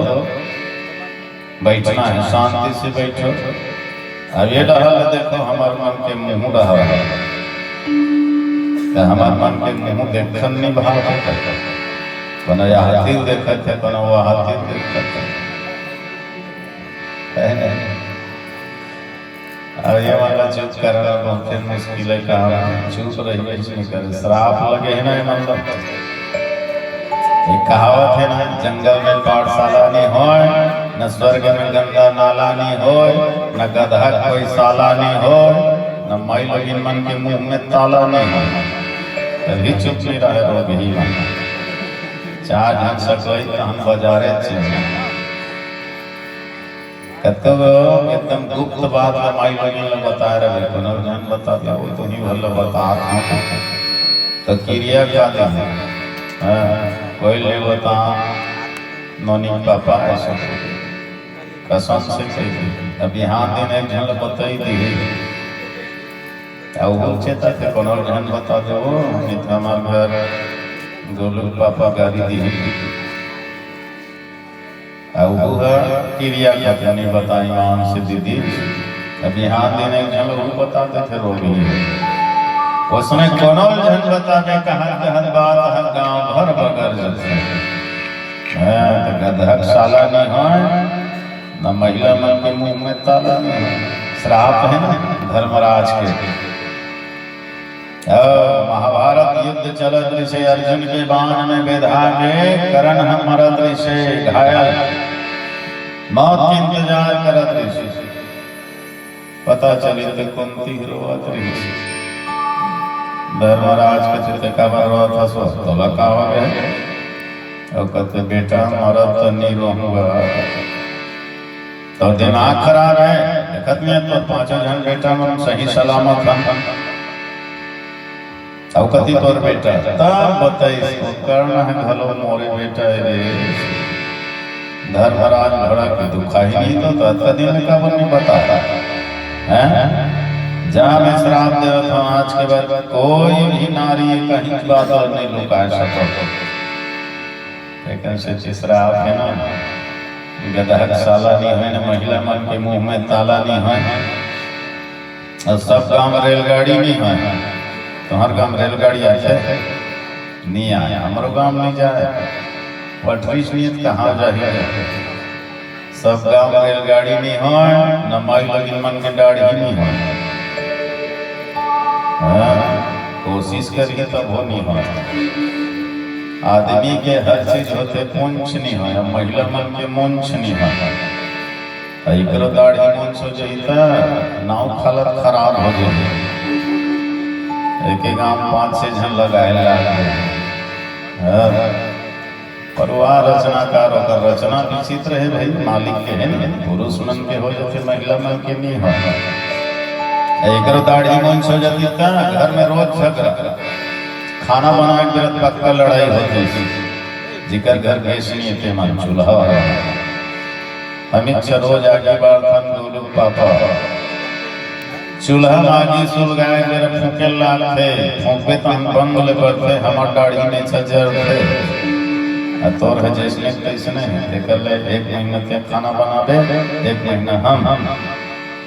बैठना है, शांति से बैठो। अब ये डहर देखो, हमार मन के मुंह डहर है, तो हमार मन के मुंह देखन नहीं भाव है, कोनो यह हाथी देखत है, कोनो वह हाथी देखत है। है नहीं? अउ ये मन ला चुप कराना बहुते मुश्किल हे काम, चुप रहिबे नहीं करे। श्राप लगे हे ना ये मन ला। एक कहावत हे ना, जंगल में पाठशाला नहीं होय, न स्वर्ग में गंदा नाला नहीं होय, न गदहा कोई साला नहीं होय, न माई लोगिन मन के मुंह में ताला नहीं होय, तभी चुप नहीं रहे लोग ही मन। चार झन सकई तहन बजारे चिन्ह। कतको एकदम गुप्त बात ल माई लोगिन ल बताए रहे, कोनो झन बताबे, वो तो नहीं भला बतात हूँ। तो किरिया खा दे। हाँ, कोई ले बता, मौनी पापा ऐसे कसम से कही, अब बिहान दिन एक झन ल बताई दिही। अउ वो चेता थे कोनो झन बता दे, वो नहीं तो हमार घर गोलू पापा गारी दिही। अउ वो किरिया खतनी बताई मान से दीदी, अब बिहान दिन एक झन वो बता देथे रोगी। उसने कोनो झन बता दे, कहाँ कहत बात है गाँव भर बगर जैसे। हाँ, तो गदहक साला नहीं होय, न महिला मन के मुंह में ताला नहीं होय। श्राप है ना धर्मराज के। ओ, महाभारत युद्ध चलत रहिसे, अर्जुन के बाण में बेधा के कर्ण ह मरत रहिसे, घायल, मौत के इंतजार करत रहिसे। पता चली तो कुंती रोवत रहिसे। धर्मराज कथे, "ते काबर रोवत हस? तोला का हो गए?" अउ कथे, "बेटा मरत तो नहीं रोहूंगा।" तो दिमाग खराब है, देखत नहीं है तो पांचों झन बेटा मन सही सलामत हन। अउ कति तोर बेटा? तब बताइस, "वो कर्ण है घलो मोरे बेटा है रे।" धर्मराज भड़क के, "दुखा ही नहीं तो, तो अतका दिन में काबर नहीं बताया?" हैं? जा मैं श्राप देवत हूँ, आज के बाद कोई भी नारी कहीं की बात और नहीं लुका सकत। लेकिन से श्राप है ना, गदहक साला नहीं है ना, महिला मन के मुंह में ताला नहीं है। अउ सब गांव में रेलगाड़ी नहीं है, तुम्हार गांव में रेलगाड़ी आथे? नहीं आया, हमरो गांव में नहीं जाए, पटरी से नहीं तो कहाँ जाही? सब गांव में रेलगाड़ी नहीं होय, न माई लोगिन मन के दाढ़ी नहीं होय। हाँ, कोशिश करिए तब हो नहीं होय। आदमी के हर चीज होथे, पूंछ नहीं होय, महिला मन के मूंछ नहीं होय। आ एकरो दाढ़ी मूंछ हो जाही त नाव हालत खराब हो जाही। एके गांव पांच छह झन लगाए लाग गे। हाँ। पर वह रचनाकार, ओकर रचना विचित्र है भाई, मालिक के है ना, पुरुष मन के हो जाथे, महिला मन के नहीं हो। एकरो दाढ़ी मूंछ हो जाती त घर में रोज झगड़ा, खाना बनाए के बेरा पक्का लड़ाई होती। जिकर घर गैस नहीं है, ते मन चूल्हा वाला। अमित शाह रोज आगी बारथन, गोलू पापा। चूल्हा म आगी सुलगाए बर फूंके लागथे, फूंकबे तहन बंग ले बरथे, हमर दाढ़ी में छजरथे। आ तोर ह जैसने तैसने हे, तेकर ले एक महीना ते खाना बनाबे, एक महीना हम।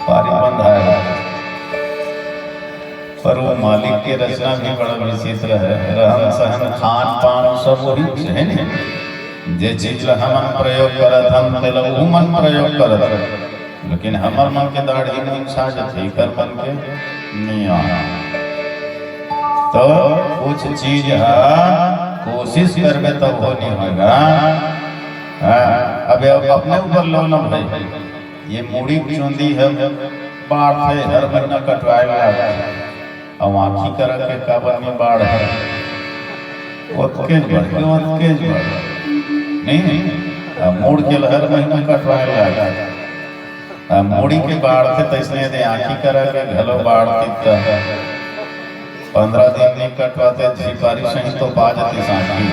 पारी बंधाए रहे। पर वो मालिक के रचना भी बड़ा विचित्र है, रहन सहन, खान पान सब वही है नहीं। जे चीज ला हमन प्रयोग करत हन, तेला वो मन प्रयोग करत हन। लेकिन हमर मन के दाढ़ी मूंछ आ जाथे, एकर मन के नहीं आ। तो कुछ चीज हा कोशिश करबे तब हो नहीं होगा। हाँ, अब अपने ऊपर लो ना भाई, ये मुड़ी चुंदी है, बाढ़ है, हर महीना कटवाए ला। अब आँखी करा के काबर नहीं बाढ़ है, ओतकेच बढ़ के, ओतकेच बढ़। नहीं, नहीं, अब मुड़ के हर महीना कटवाए ला। अब मुड़ी के बाढ़ के तैसने दे आँखी करा के घलो बाढ़ तिकता। पंद्रह दिन नहीं कटवाते, झिपारी सही तो पा जाती सांची।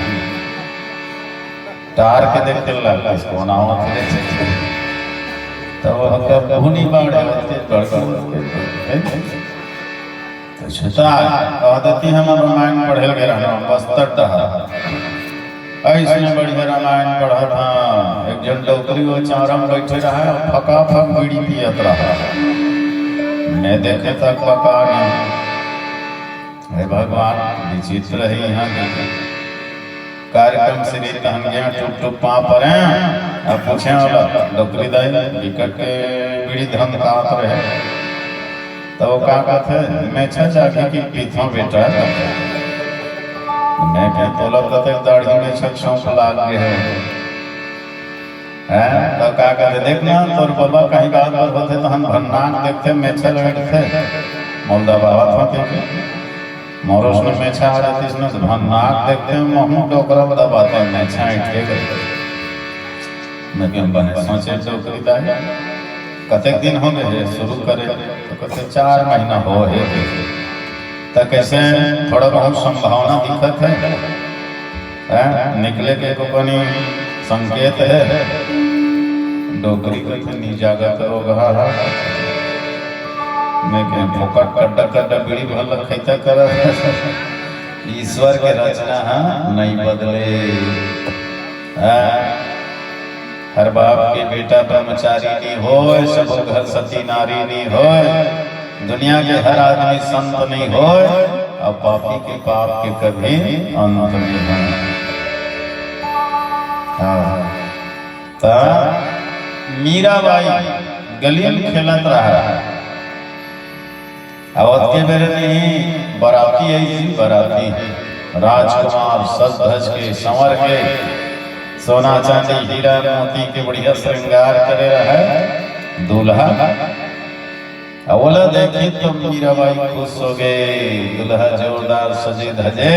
टार के देख के लग इसको ना हो। तब वो कब भूनी बाढ़ है, ओतके बढ़ के, ओतके बढ़ के। तो छुता कह देती, हम रामायण पढ़े लगे रहना, बस्तर डहा। ऐसने बढ़िया रामायण पढ़ा था, एक जन डोकरी वो चारा में बैठे रहा, फका फक बीड़ी पियत रहा। मैं देखे तक पका नहीं। हे भगवान, विचित्र है यहाँ के कार्यक्रम से भी तहन गया टुप टुप पाँव परे। अब पूछे वाला डोकरी दाई, विकट के बीड़ी धंध का रहे। तो वो का कहते, "मेछा जाके की पीथो बेटा।" मैं कह, "तोला कते दाढ़ी मेछा के शौक लाग गए है?" हैं? तो का कहते, "देख ना, तोर बाबा कहीं बात पर होते तो हम भन्नाक देखते, मेछा लड़ते, मोल दबावत होते के। मोरो उसने मेछा आ जाती, इसने तो भन्नाक देखते, महूँ डोकरा दबाते, मेछा इठ के गए।" मैं कह, "बने सोचे डोकरी दाई, कतेक दिन हो गए है शुरू करे?" तो कहते, "चार महीना हो है।" तो कैसे थोड़ा बहुत संभावना दिखत है, हैं? निकले के को बनी संकेत हे। डोकरी कथे, "नी जागत रोगहा ह।" मैं कहे, "फोकट कड्डा कड्डा बीड़ी भर ल खैता कर।" ईश्वर के रचना ह नइ बदले। हाँ। हर बाप के बेटा ब्रह्मचारी नी होय, सबो घर सती नारी नी होय, दुनिया के हर आदमी संत नी होय, अउ पापी के पाप के कभी अंत नी होय। हाँ। त मीराबाई गली म खेलत रहा। अब ओतके बेर नहीं, बराती आई थी, बराती। राजकुमार सज धज के, संवर के, सोना चांदी हीरा मोती के बढ़िया श्रृंगार करे रहे दूल्हा। अब ओला देखी तो मीराबाई खुश हो गए। दूल्हा जोरदार सजे धजे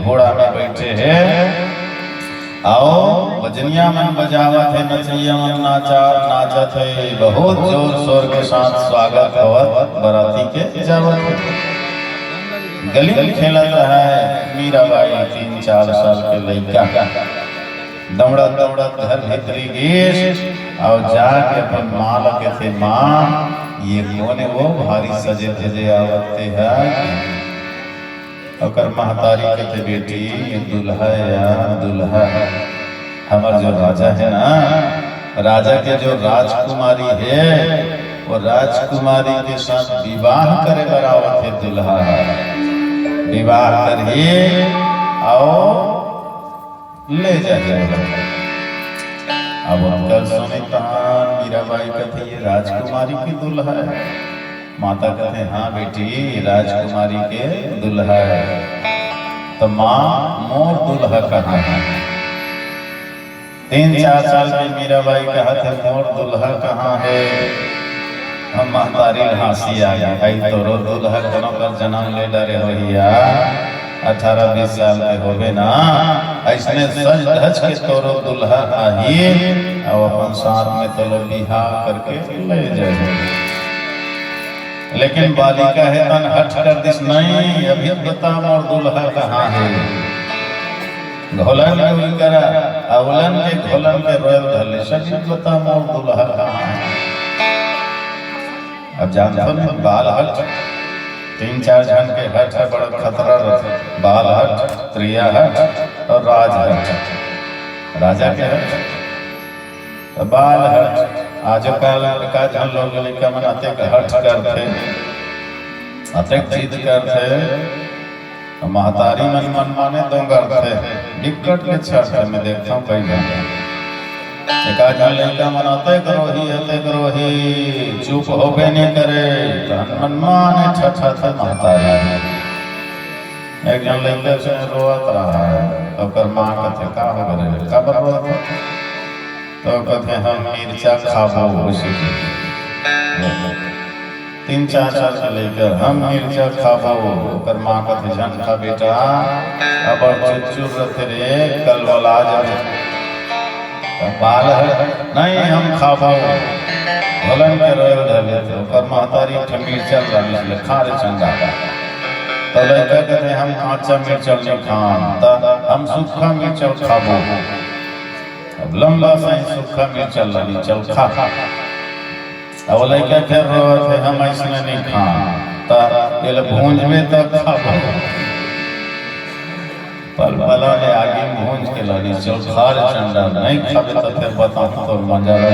घोड़ा में बैठे हे। अउ बजनिया मन बजावत हे, नचइया मन नाचा, नाचत हे, बहुत जोर शोर के साथ स्वागत होवत बराती के जावत हे। गली म खेलत रहे मीराबाई, तीन चार साल के लइका। दौड़त दौड़त घर भीतरी गिस अउ जाके अपन माँ ल कथे, "माँ, ये कोन हे वो भारी सजे धजे आवत हे?" ओकर महतारी कथे, "बेटी, ये दूल्हा हे यार, दूल्हा। हमर जो राजा हे ना, राजा के जो राजकुमारी हे, वो राजकुमारी के साथ विवाह करे बर आवत हे दूल्हा। विवाह करही अउ ले जाही।" अब ओकर सुनी तहान मीराबाई कथे, "ये राजकुमारी के दूल्हा हे?" माता कथे, "हाँ बेटी, राजकुमारी के दूल्हा हे।" "त माँ, मोर दूल्हा कहाँ हे?" तीन चार साल के मीराबाई कहत हे, "मोर दूल्हा कहाँ हे?" हम महतारी ल हाँसी आ गे, "भाई, तोरो दूल्हा कोनो कर जनम ले डरे होही यार, अठारह बीस साल के होबे ना, अइसने सज धज के तोरो दूल्हा आही, अउ अपन साथ में तोलो बिहाव करके ले जाही।" लेकिन बालिका हे तन हठ कर दिस, "नहीं, अभी बता मोर दूल्हा कहाँ हे?" घोलन के उनकरा, अवलन के घोलन के रोयल धर ले, "सखी बता मोर दूल्हा कहाँ हे?" अब जानथो नहीं, बाल हठ, तीन चार झन के हठ हे, बड़ा खतरा रथे। बाल हठ, त्रिया हठ अउ राज हठ। राजा के हठ, त बाल हठ। आजो काल एका झन लोग लइका मन अतेक हठ करथे, अतेक जिद करथे, त महतारी मन मनमाने दोंगरथे, बिकट के छरथे। मैं देखथंव कई झन, एका झन लइका मन अतेक रोही, अतेक रोही, चुप होबे नइ करे, त मनमाने ठठाथे महतारी। एक झन लइका से रोवत रहा हे, त ओकर माँ कथे, "का हो गे रे, काबर रोवत हस?" त कथे, "हम मिर्चा खाबो।" उसी के तीन चार साल के लइका, "हम मिर्चा खाबो।" ओकर माँ कथे, "झन खा बेटा, अब्बड़ चुरचुर रथे रे, कलवला जाबे।" त बाल हठ, "नहीं, हम खाबो।" घोलन के रोयल धर लेथे, ओकर महतारी एक ठन मिर्चा लानिस, "ले खा रे चंदा।" त लइका कथे, "हम काचा मिर्चा ल नइ खान, त हम सूखा मिर्चा ल खाबो।" अब लंबा सही सूखा मिर्चा ल लानिस, "चल खा।" अब लइका फेर रोवत हे, "हम अइसने नइ खान।" त एला भूंजबे त खाबो। पलपला ले आगी म भूंज के लानिस, "चल खा रे चंडा, नइ खाबे त फेर बताहूं तोर मजा ल।"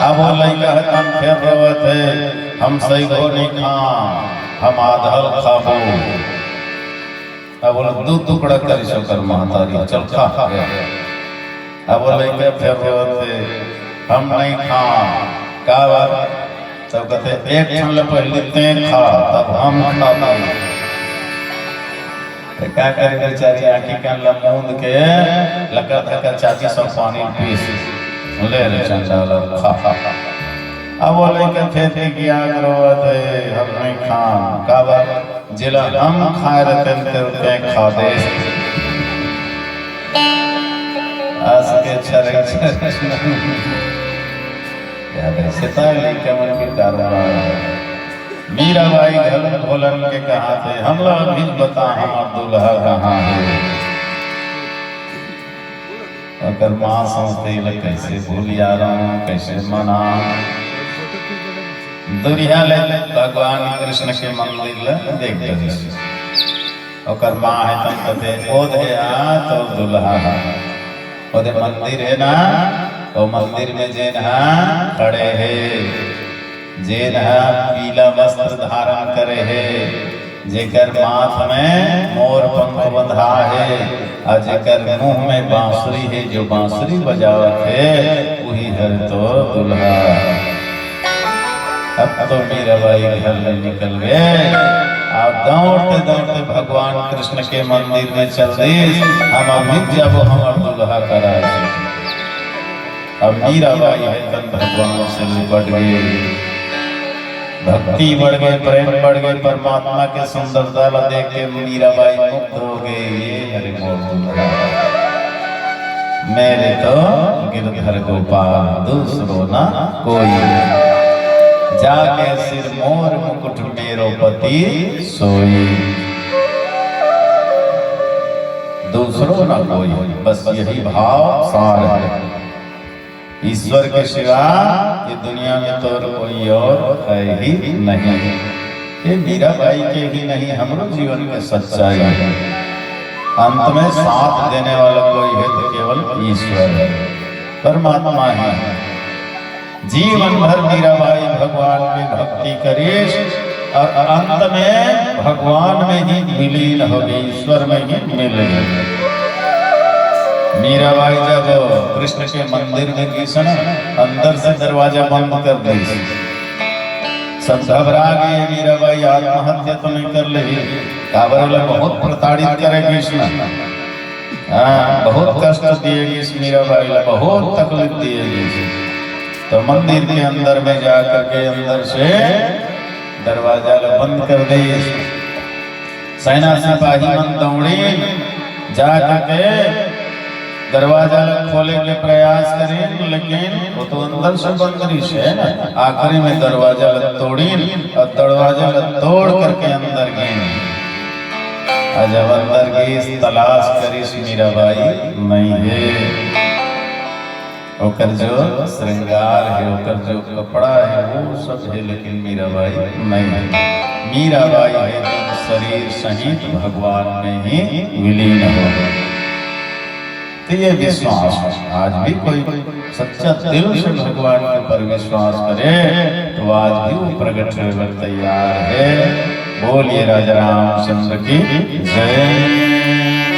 अब ओ लइका ह तन फेर रोवत हे, "हम सइघो नइ खान, हम आधा ल खाबो।" अब ओला दू टुकड़ा करिस ओकर महतारी, "चल खा।" अब ओ लइका फेर रोवत हे, "हम नइ खान।" "काबर?" तब कथे, "एक ठन ल पहिली तें खा, तब हम खाबो।" त का करे बेचारी, आंखी कान ल मूंद के लकर धकर चाची सब पानी पीस, "ले रे चंडा ल खा।" अब ओ लइका फेर के गिया रोवत हे, "हम नइ खान।" "काबर?" "जेला हम खाए रहतेन, तेला तें खा दे।" आस के छरक छरक। याद हे, सेता लइका मन के कारोबार हे। मीराबाई घलो घोलन के कहत हे, "हमला अभी बता, हमर दूल्हा कहाँ हे?" ओकर माँ सौंसे ल कइसे भूलियारंव, कइसे मनांव। दुरिहा ले भगवान कृष्ण के मंदिर ल देख डरिस। ओकर माँ हे तब कथे, "ओ दे, आ तोर दुल्हा हे।" ओ दे मंदिर हे ना, ओ मंदिर में जेन हा खड़े हे, जेन हा पीला वस्त्र धारण करे हे, जेकर माथ में मोर पंख बंधा हे, अउ जेकर मुंह में बांसुरी हे, जो बांसुरी बजावत हे, उही हर तो दुल्हा। अब तो मीराबाई घर ले निकल गे, अउ दौड़ते दौड़ते भगवान कृष्ण के मंदिर में चल दिस। "हम अभी जाबो हमर दुल्हा करा।" अब मीराबाई हे तन भगवान से लिपट गे, भक्ति बढ़ गे, प्रेम बढ़ गे, परमात्मा के सुंदरता ला देख के मीराबाई मुग्ध हो गे। "ये हरे मोर दुल्हा, मेरे तो गिरधर गोपाल, दूसरो ना कोई। जाके सिर मोर मुकुट मेरो पति सोई।" दूसरो ना कोई, बस यही भाव सार हे। ईश्वर के सिवा ये दुनिया में तोर कोई और हे ही नहीं। ये मीराबाई के ही नहीं, हमरो जीवन के सच्चाई हे। अंत में साथ देने वाला कोई हे तो केवल ईश्वर हे, परमात्मा ही हे। जीवन भर मीराबाई भगवान में भक्ति करिस अउ अंत में भगवान में ही विलीन हो गे, ईश्वर में ही मिल गे। मीराबाई जब कृष्ण के मंदिर में गिस ना, अंदर से दरवाजा बंद कर दिस। सब घबरा गे, मीराबाई आत्महत्या तो नहीं कर लेही, काबर ओला बहुत प्रताड़ित करे गिस ना। हाँ, बहुत कष्ट दिए गिस मीराबाई ला, बहुत तकलीफ दिए गिस। तो मंदिर के अंदर में जा करके अंदर से दरवाजा ला बंद कर दिस। सेना सिपाही मन दौड़िन, जा करके दरवाजा ला खोले के प्रयास करिन, लेकिन वो तो अंदर से बंद रहिस हे ना। आखिरी में दरवाजा ला तोड़िन अउ दरवाजा ला तोड़ करके अंदर गिन। अउ जब अंदर गिस, तलाश करिस, मीराबाई नहीं हे। ओकर जो श्रृंगार हे, ओकर जो कपड़ा हे, वो सब हे, लेकिन मीराबाई नहीं हे। मीराबाई हे तो शरीर सहित भगवान में ही विलीन हो गे। तो ये विश्वास, आज भी कोई सच्चा दिल से भगवान के ऊपर विश्वास करे, तो आज भी वो प्रकट होए बर तैयार हे। बोलिए राजा रामचंद्र की जय।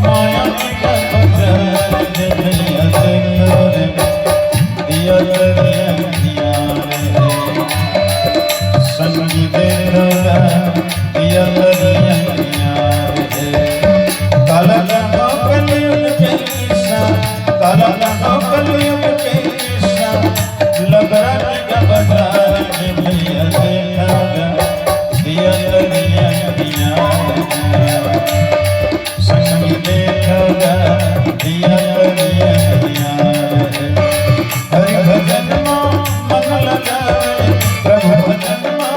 माया के बजार में भैया देखो रे, दिया तरी अंधियार है। संगी देखो रे, दिया तरी अंधियार है। काला काला कलयुग के निशान, काला काला कलयुग के निशान, लग रहा है बजार में भैया देखो रे, दिया तरी अंधियार है। संगी देखो गा, दिया तरी अंधियार है। हरि भजन मा मन लगावे, प्रभु भजन मा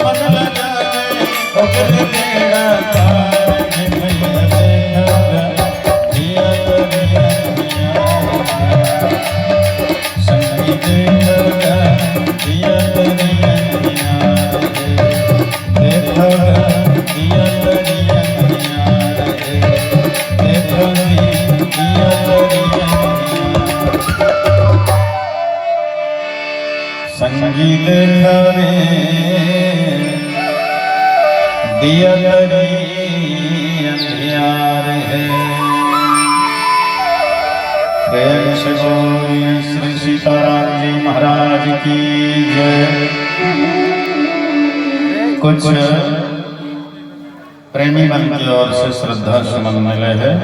मन लगावे, ओकर बेड़ा पार है भैया देखो गा, दिया तरी अंधियार है। संगी देखो गा, दिया तरी अंधियार है। देखो गा, दिया तरी अंधियार है। देखो जी, दिया तरी अंधियार। संगी देखो रे, दिया तरी अंधियार है। प्रेम से बोल श्री सीताराम जी महाराज की जय। कुछ प्रेमी मन की ओर से श्रद्धा सुमन मिले हैं।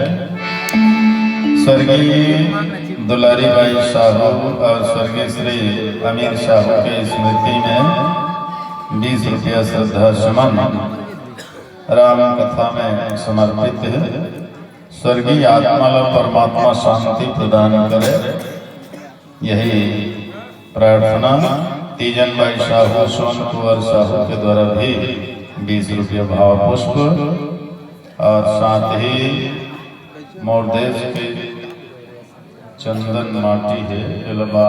स्वर्गीय दुलारी बाई साहू और स्वर्गीय श्री अमीर साहू के स्मृति में बीस रुपया श्रद्धा सुमन राम कथा में समर्पित है। स्वर्गीय आत्मा ला परमात्मा शांति प्रदान करे, यही प्रार्थना। तीजन बाई साहू, सोन कुंवर साहू के द्वारा भी बीस रुपया भाव पुष्प और साथ ही मोर देश के चंदन माटी है, एला